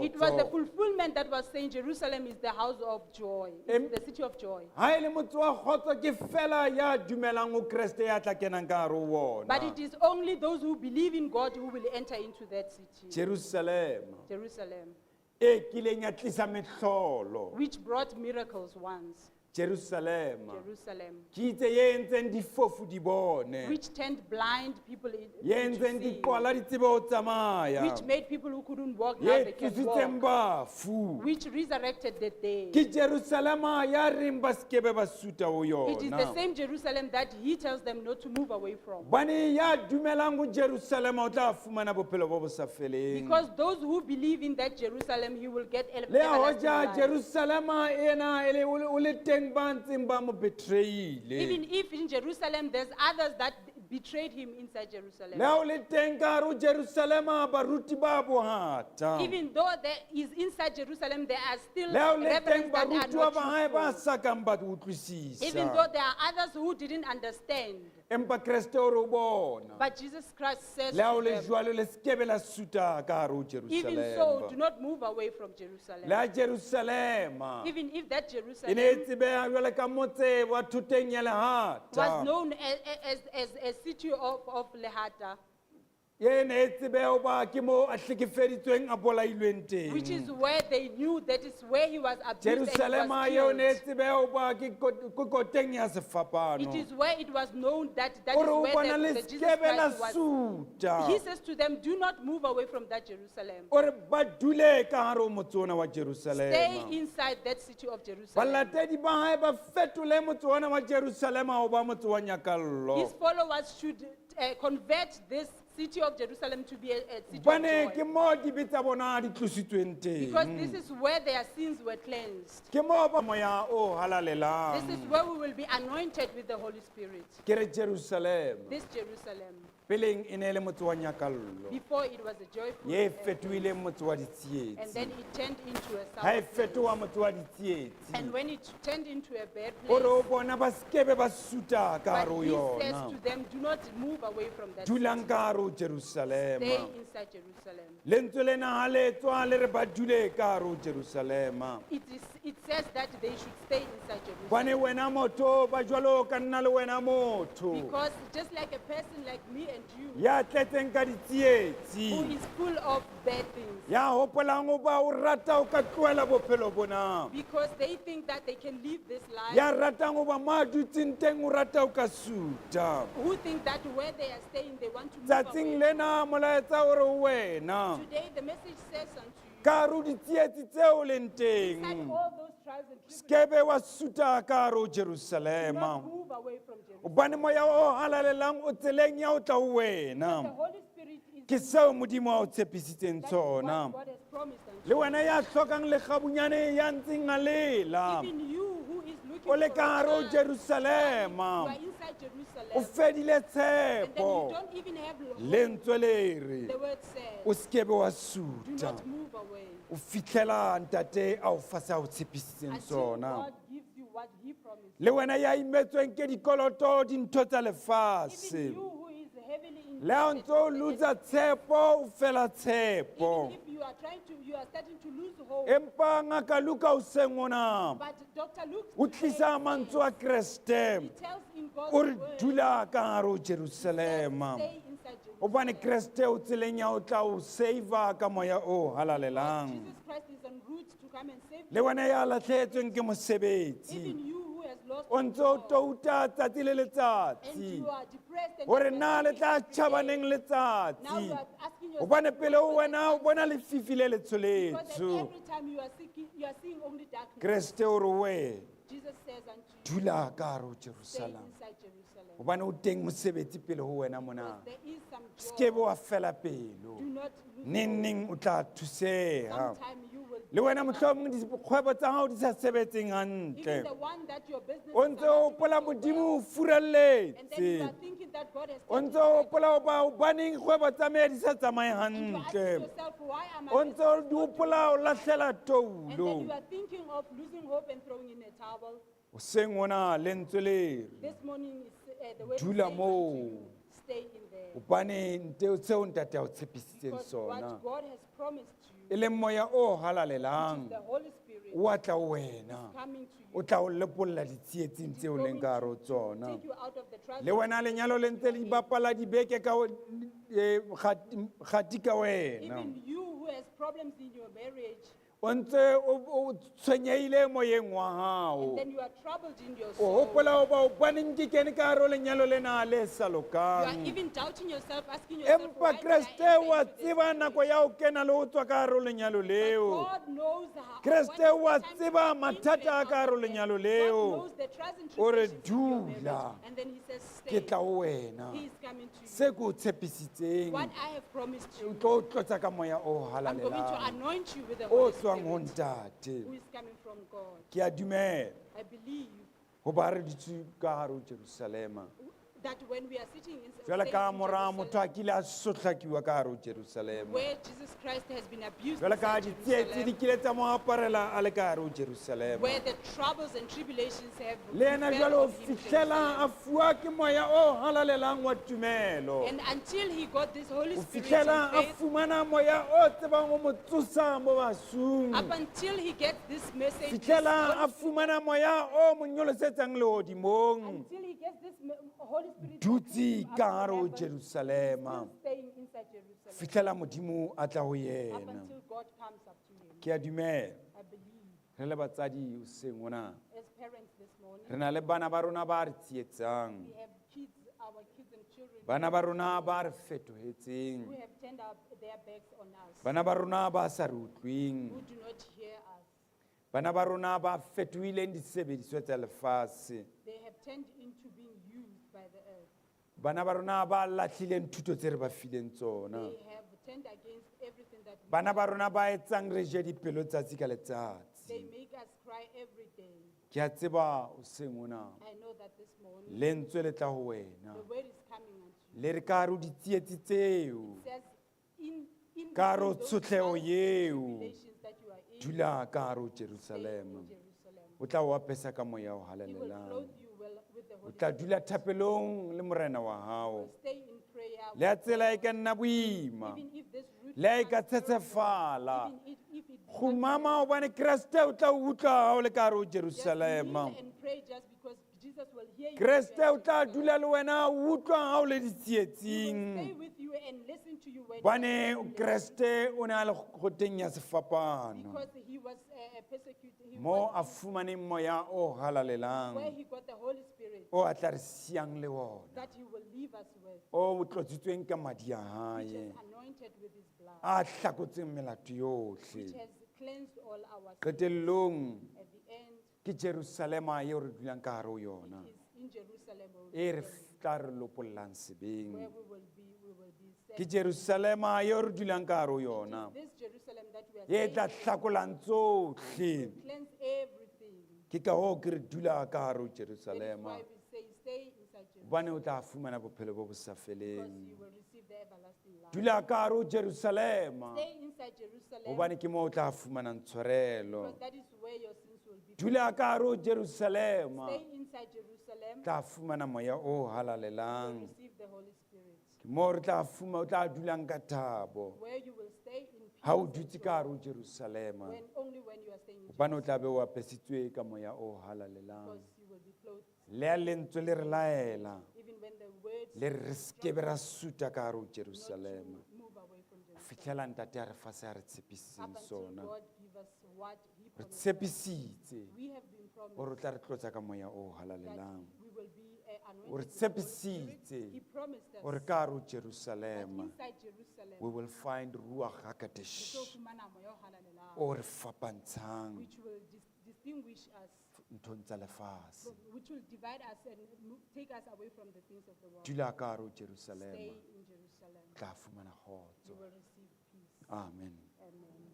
It was the kgotso. Fulfillment that was saying Jerusalem is the house of joy, it's the city of joy. Ha e le motse wa kgotso ke fela ya dumelang ho Kreste ya tla kenang ka hare ho But wona. it is only those who believe in God who will enter into that city, Jerusalema Jerusalem, e kileng ya tlisa mehlolo. Which brought miracles once. Jerusalema Jerusalem, ke itse ye entseng difofu di bone. Which turned blind people Ye into entseng seeing, dikwala di tsebe ho tsamaya. Which made people who couldn't walk now Ye they can tsositseng walk, bafu. Which resurrected the dead. Ke Jerusalema ya reng ba sekebe ba suta ho It is the yona. Same Jerusalem that he tells them not to move away from. Bane ya dumelang ho Jerusalema o tla fumana bophelo bo bo sa feleng. Because those who believe in that Jerusalem, he will get Le everlasting hoja life. Jerusalema ena e le o le teng ba ntseng ba mo betrayile. Even if in Jerusalem there's others that betrayed him inside Jerusalem. Le ha o le teng ka hare ho Jerusalema baruti ba bohata. Even though there is inside Jerusalem, there are still Le ha o le teng reverends that are barutuwa not ba hae ba truthful. sa kang ba Even utlwisisa. though there are others who didn't understand. Empa Kreste o re o bona. But Jesus Christ says Le ha o to le them, jwalo le sekebe la suta ka hare ho even so, Jerusalema. do not move away from Jerusalem. Le ha Jerusalema Even if that e ne e Jerusalem tsebeha jwalo ka motse wa thoteng ya was lehata. Known as a city of Lehata, Ye ne e tsebeha hoba ke mo a hlekefeditsweng a bolailweng which teng. Is where they knew that is where he was abused and he Jerusalema was eo ne e killed. tsebeha hoba ke koteng ya It sefapano. Is where it was known that that O is re o where bona le the Jesus sekebe la Christ was. suta. He says to them, do not move away from that Jerusalem. O re ba dule ka hare ho motse ona wa Stay Jerusalema. Inside that city of Jerusalem. Balatedi ba hae ba fetole motse ona wa Jerusalema ho ba motse wa His nyakallo. Followers should convert this city of Jerusalem to be a city of Bane ke joy. mo dibe tsa bona di tlositsweng Because teng. this is where their sins were cleansed. Ke mo ba moya o This halalelang. Is where we will be anointed with the Holy Spirit. Ke re Jerusalema. This Jerusalem, Peleng e ne e le motse wa nyakallo. Before it was a joyful Ye place, fetohileng motse wa and ditsietsi. Then it turned into a Ha e sour place. fetoha motse wa ditsietsi. And when it turned into a bad O re o place, bona ba sekebe ba suta ka but hare ho he says yona. To them, do not move away from that Dulang city. ka hare ho Stay Jerusalema. Inside Jerusalem. Lentswe lena ha le tswa le re ba dule ka hare ho Jerusalema. It says that they should stay inside Bane Jerusalem. wena motho ba jwalo ka nna le wena motho. Because just like a person like me and and you Ya tletseng ka who ditsietsi. is full of bad things Ya hopolang ho ba o rata o ka tlohela bophelo bona. because they think that they can live this life, Ya ratang ho ba mo a dutseng teng o rata o ka suta. who think that where they are staying they want to move Tsatsing away. lena molaetsa o re ho wena. Today the message says unto you, Ka hare ho ditsietsi tseo o leng inside teng. all those trials and tribulations, Skebe wa suta ka hare ho do Jerusalema. not move away from Jerusalem. Hobane moya o halalelang o tseleng ya ho tla ho The wena. Holy Spirit is Ke seo Modimo a o tshepisitseng that is tsona. what God has promised unto Le wena ya hlokang lekgabunyane ya ntseng a lela. you. Even you who is looking O le for ka a hare ho child, Jerusalema. you are inside Jerusalem, O fedile and then you tshepo. don't even have hope. Lentswe le re The word says, o skebe wa do suta. not move away O fitlhela ntate a o fa se a o tshepisitseng until tsona. God gives you what He promised. Le wena ya imetsweng ke dikoloto dintho tsa lefatshe. Even you who is heavily Le ha o indebted ntso o with the loser enemy, tshepo, o fela tshepo. even if you are trying to, you are starting to lose hope. Empa ngaka Luka hoseng ona But Dr. Luke o today tlisa mantswe a says, Kreste. he tells in God's O re word, dula ka hare ho he says, Jerusalema. stay inside Jerusalem. Hobane Kreste o tseleng ya ho tla o save-a ka moya o halalelang. Jesus Christ is en route to come and save Le you. wena ya lahlehetsweng ke mosebetsi. Even you who has lost O your ntso o job, touta tsatsi le and letsatsi. you are depressed and Hore you are na le thinking tla every day. tjhaba neng Now you letsatsi. are asking yourself, Hobane pele ho when will wena o the sun bona lefifi le Because at letsholetsho. every time you are seeking, you are seeing only darkness. Kreste o re wena Jesus says unto you, dula ka hare ho stay Jerusalem. inside Jerusalem. Hobane o teng mosebetsi pele ho wena mona. Because there is some Se joy. ke be wa fela pelo. Do not lose Neng hope. neng o tla thuseha. Sometime you will Le wena mohlomong dikgwebo tsa hao di sa sebetseng Even hantle. the one that your business O is ntse not o doing hopola so Modimo well, o and then you furaletse. are thinking that God has O taken ntse o your hopola hoba hobaneng kgwebo tsa me di sa tsamaye And you are asking hantle. yourself, why am I O ntse o business di not doing hopola o lahlela And then you toulo. are thinking of losing hope and throwing in a towel. Hoseng hona lentswe le re This morning is the word is Dula saying unto moo. you, stay in there. hobane nte seo ntate a o tshepisitseng Because sona what God has promised you, e leng moya o which halalelang is the Holy Spirit, o a tla ho wena is coming to o you. tla o lepolla ditsietsing It is tseo leng going ka hare ho to tsona take you out of the trials le and wena lenyalo le ntse le bapala dibeke ka kgati ka wena Even you who has problems in your marriage, o ntse o tshwenyehile moyeng wa hao and then you are troubled in your o soul. hopola hoba hobaneng ke kene ka hare ho lenyalo lena le sa You are lokang even doubting yourself, asking yourself, empa why did I kreste enter wa into this tseba marriage? nako ya ho kena le ho tswa ka hare ho lenyalo But leo God knows how, Kreste what is wa the time to tseba come into mathata and a ka out hare ho of there. lenyalo God leo. knows the trials and O re tribulations in your marriage. dula. And then he says, ke stay. tla ho wena He is coming to se you. ke o tshepisitseng What I have promised o you, tlo o tlotsa ka moya o I'm going to halalelang anoint you with the o Holy tswang ho Spirit ntate who is coming from God. ke a dumela I believe hoba re dutse ka hare ho Jerusalema that when we are sitting in, jwale staying ka in mora motho a Jerusalem, kile a sohlakiwa ka hare ho Jerusalema where Jesus Christ has been abused jwale ka inside ditsietsi di Jerusalem, kile tsa mo aparela a le ka hare ho Jerusalema where the troubles and tribulations have le yena befell jwale ho on him in fihlela Jerusalem. a fuwa ke moya o halalelang wa tumelo And until he got this Holy ho Spirit fihlela in a faith, fumana moya o tsebang ho mo tsosa mo basung up until he gets this message, this fihlela Holy a fumana moya o mo nyolosetsang lehodimong until he gets this Holy Spirit that dutse takes him up ka to hare ho heaven, Jerusalema still staying inside Jerusalem, fihlela modimo a tla ho up yena until God comes up to him. ke a dumela I believe, re le batsadi hoseng hona as parents this morning, re na le bana ba rona ba re tsietsang we have kids, our kids and children bana ba rona ba re fetohetseng who have turned up their backs on us, bana ba rona ba sa re utlweng who do not hear us. bana ba rona ba fetohileng disebediswa tsa lefatshe They have turned into being used by the earth. bana ba rona ba lahlileng thuto tse re ba fileng tsona They have turned against everything that we bana ba rona ba etsang re je dipelo tsatsi ka letsatsi They make us cry every day. ke a tseba hoseng hona I know that this morning, lentswe le tla ho wena the word is coming unto you. le re ka hare ho ditsietsi tseo It says, in Ka hare ho between those tshotleho trials and eo, tribulations that you are in, dula ka hare ho stay in Jerusalema Jerusalem. o tla o apesa ka moya o He will halalelang clothe you well with the o Holy tla Spirit. dula thapelong le morena wa hao Stay in prayer. le a tsela e ka nna boima Even if this route le ha e ka becomes terrible, tshetsefala even if it becomes kgumama hobane kreste o tla o utlwa ha o le ka hare ho Just kneel Jerusalema and pray just because Jesus will hear you. Kreste when o tla dula le wena o utlwang ha o le He will ditsietsing. stay with you and listen to you when Hobane you are Kreste o ne a le kgoteng ya sefapano. because he was persecuted. He Mo a was fumaneng moya o where halalelang he got the Holy Spirit o a tla re siyang le ona. that he will leave us with, O tlotsitsweng ka madi a which hae. is anointed with his blood, A hlakotseng melato which yohle. has cleansed all our sins. Qetellong At the end, ke Jerusalema eo re dulang ka hare ho yona. it is in Jerusalem where E we re stay, tla re lopollang sebeng. where we will be set. Ke Jerusalema eo re dulang ka hare ho yona. This Jerusalem that we are E staying tla hlakolang tsohle. cleanse everything. Ke ka hoo ke re dula ka hare ho That is Jerusalema. why we say stay inside Jerusalem Hobane o tla fumana bophelo bo bo sa because feleng. you will receive the everlasting life. Dula ka hare ho Jerusalema. Stay inside Jerusalem Hobane ke moo o tla fumanang tshwarelo. because that is where your sins will be. Dula ka hare ho Jerusalema. Stay inside Jerusalem, Tla fumana moya o you will halalelang. receive the Holy Spirit. Ke moo re tla fuma o tla dulang ka thabo. Where you will stay in peace Ha o and dutse joy, ka hare ho Jerusalema. when, only when you are staying in Hobane o tla be o apesitswe ka moya o halalelang. because you will be clothed. Le ha lentswe le re laela. Even when the words Le re re skebe ra suta ka hare ho not to Jerusalema. move away from Ho Jerusalem. fihlela ntate a re fa se a re Up tshepisitseng until sona. God give us what He Re promised us. tshepisitse We have been promised hore o tla re tlotsa ka moya o that halalelang. we will be O re anointed with the Holy Spirit. tshepisitse He promised us hore ka hare ho that Jerusalema inside Jerusalem, we will find Ruach re tlo HaKodesh fumana moya o halalelang, o re fapantshang which will distinguish us, nthong tsa lefatshe. which will divide us and take us away from the things of the world. Dula ka hare ho Stay Jerusalema in Jerusalem. tla fumana You kgotso. will receive peace. Amen. Amen.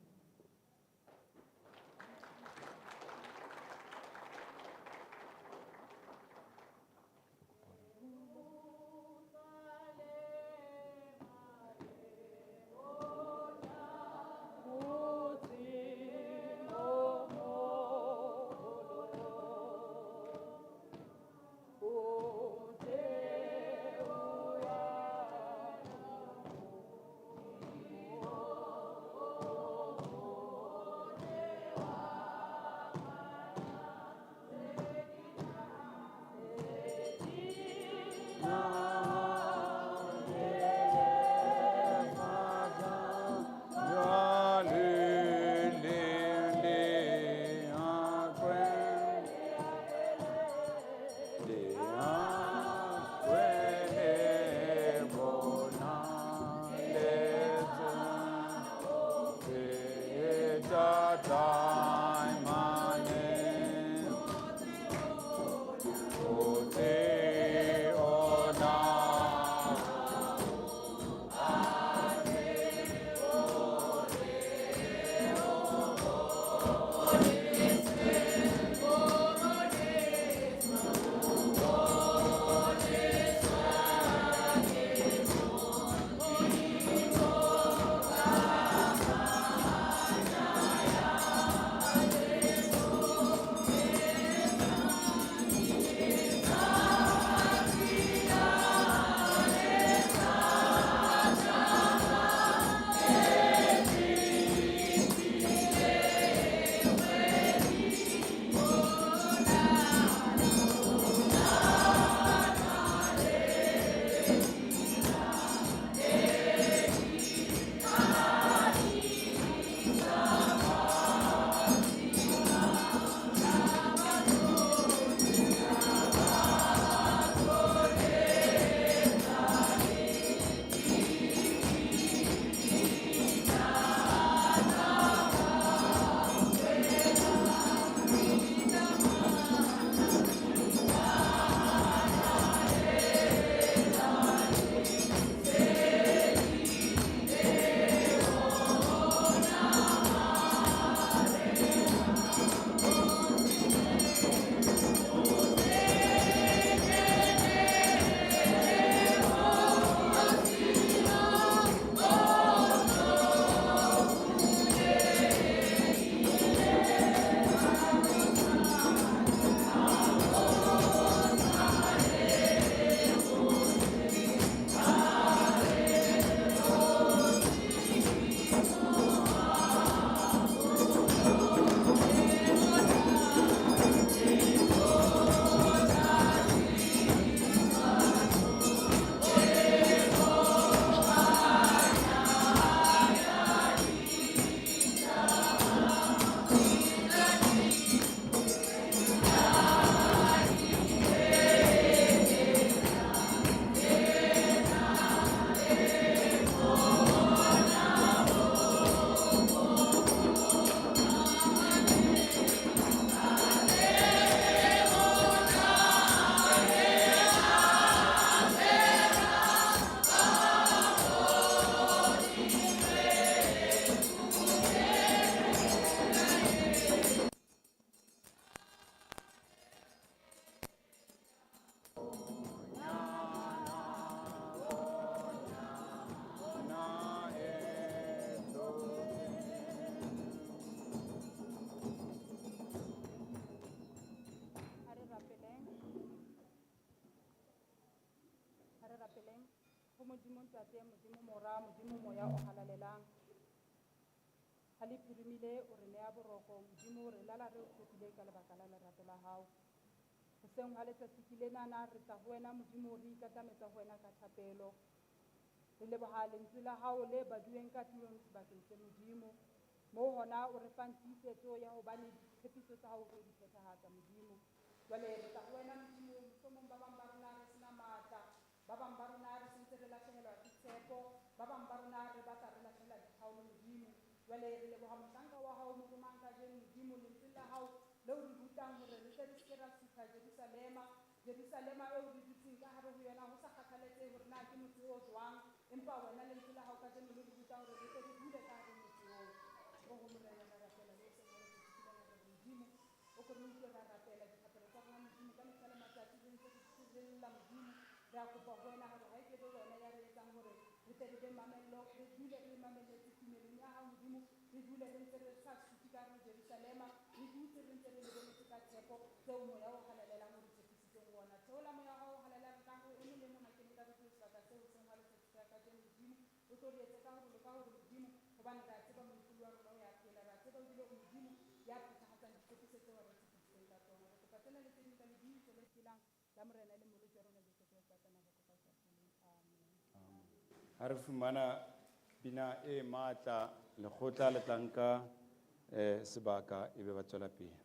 O Modimo Ntate, Modimo Mora, Modimo Moya o halalelang. Ha le phirimile o re neya boroko, Modimo re lala re o tshepile ka lebaka la lerato la hao. Hoseng ha letsatsi ke lenana re tla ho wena Modimo re ikatametsa ho wena ka thapelo. Re leboha lentswe la hao le baduweng ka tulong sebakeng se Modimo. Moo hona o re fang tiisetso ya hobane ditshepiso tsa hao o tlo di phethahatsa Modimo. Jwale re tla ho wena Modimo, mohlomong ba bang ba rona re sena matla, ba bang ba rona re sentse re lahlehelwa ke tshepo, ba bang ba rona re batla re lahlela dithaolo Modimo. Jwale re leboha mohlanka wa hao mo romang kajeno Modimo, lentswe la hao leo re rutang hore re tle re seke ra sutha Jerusalema. Jerusalema eo re dutseng ka hare ho yona ho sa kgathaletsehe hore na ke motse o jwang, empa wena lentswe la hao kajeno le re ruta hore re tle re dule ka hare ho motse oo. Oho Morena, re rapela le hoseng ha letsatsi ke lena hore Modimo o ko re utlwe ra rapela dithapelo tsa rona Modimo ka mehla le matsatsi re ntse re lla Modimo. Re a kopa ho wena hore ha e ke be wena ya re etsang hore re tle re be mamello, re dule re mamelletse tumelong ya hao Modimo, re dule re ntse re sa suthe ka hare ho Jerusalema, re dutse re ntse re lebeletse ka tshepo tseo Moya o halalelang o re tshepisitseng ona. Theola Moya wa hao o halalelang ka hare ho e mong le mong a kene ka hare ho sebaka seo hoseng ha letsatsi la kajeno Modimo. O tlo re etse ka hore le ka hore Modimo, hobane re a tseba Moipolli wa rona o ya phela, re a tseba ebile o Modimo ya phethahatsang ditshepiso tseo a re tshepisitseng ka tsona. Re kopa tsena le tse ding ka lebitso le phelang la Morena le Mmoloki wa rona Jesu Kreste a tla nako ka ho sa feleng. Amen. Ha re fumana pina e matla, lekgotla le tla nka sebaka ebe ba tswela pele.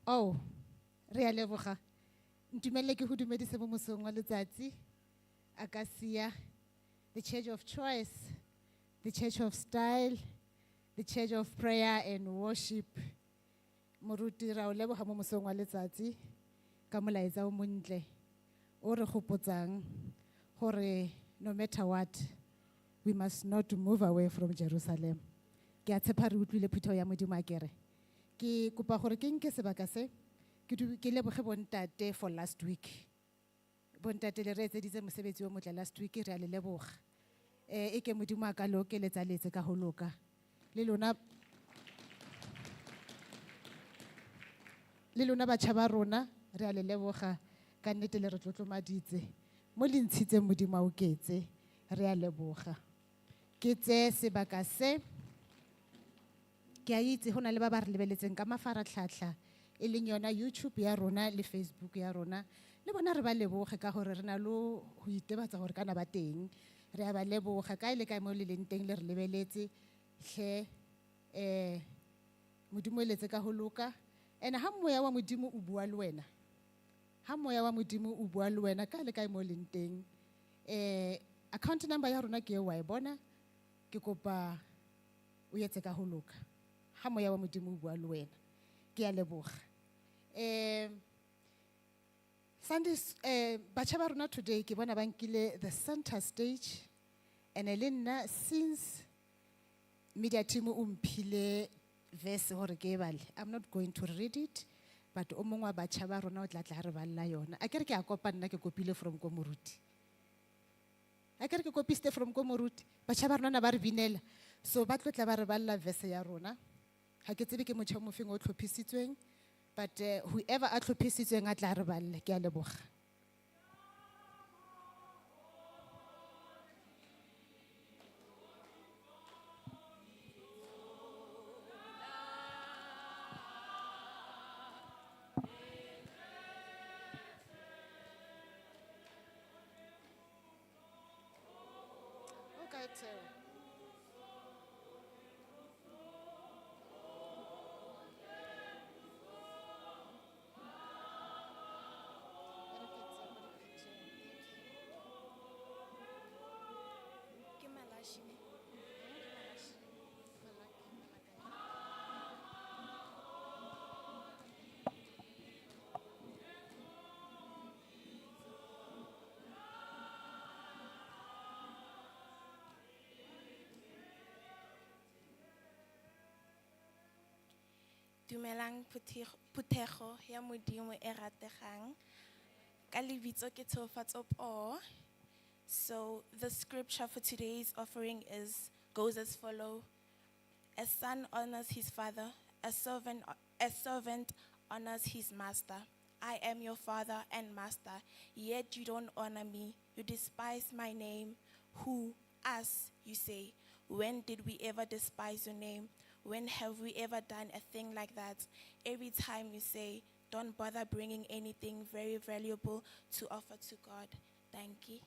Oh, re a leboga. Ntumelle ke go dumedise mo mosong wa letsatsi. Akasia, the church of choice, the church of style, the church of prayer and worship. Moruti ra o leboga mo mosong wa letsatsi ka molaetsa o montle o re gopotsang gore no matter what we must not move away from Jerusalem. Ke a tshepa re utlwile phuthego ya Modimo a kere. Ke kopa gore ke nke sebaka se ke leboge bontate for last week. Bontate le re etseditse mosebetsi o motle last week re a le leboga. E ke Modimo a ka le okeletsa letse ka ho loka. Le lona le lona batjha ba rona re a le leboga ka nnete le re tlotlomaditse mo le ntshitseng Modimo a oketse re a leboga. Ke tseye sebaka se ke a itse go na le ba ba re lebeletseng ka mafaratlhatlha e leng yona YouTube ya rona le Facebook ya rona le bona re ba leboge ka gore re na le go itebatsa gore kana ba teng re a ba leboga kae le kae mo le leng teng le re lebeletse tlhe Modimo eletse ka ho loka and ha moya wa Modimo o bua le wena ha moya wa Modimo o bua le wena kae le kae mo leng teng account number ya rona ke e wa e bona ke kopa o etse ka ho loka ha moya wa Modimo o bua le wena ke a leboga. Sunday batjha ba rona today ke bona ba nkile the center stage and le nna since media team o mphile verse hore ke e bale I'm not going to read it but o mongwe wa batjha ba rona o tla tla re balla yona akere ke a kopa nna ke kopile from ko moruti akere ke kopisitse from ko moruti batjha ba rona na ba re binela so ba tlo tla ba re balla verse ya rona ha ke tsebe ke motjha o mofeng o tlhophisitsweng but whoever a tlhophisitsweng a tla re balle ke a leboga. Okay, Theo. Ke Malachi ne? Ke Malachi. Dumelang phuthego ya Modimo e rategang. Ka lebitso ke Tshegofatso Poo. So the scripture for today's offering is goes as follow. A son honors his father, a servant honors his master. I am your father and master, yet you don't honor me. You despise my name. Who? Us, you say. When did we ever despise your name? When have we ever done a thing like that? Every time you say, don't bother bringing anything very valuable to offer to God. Thank you.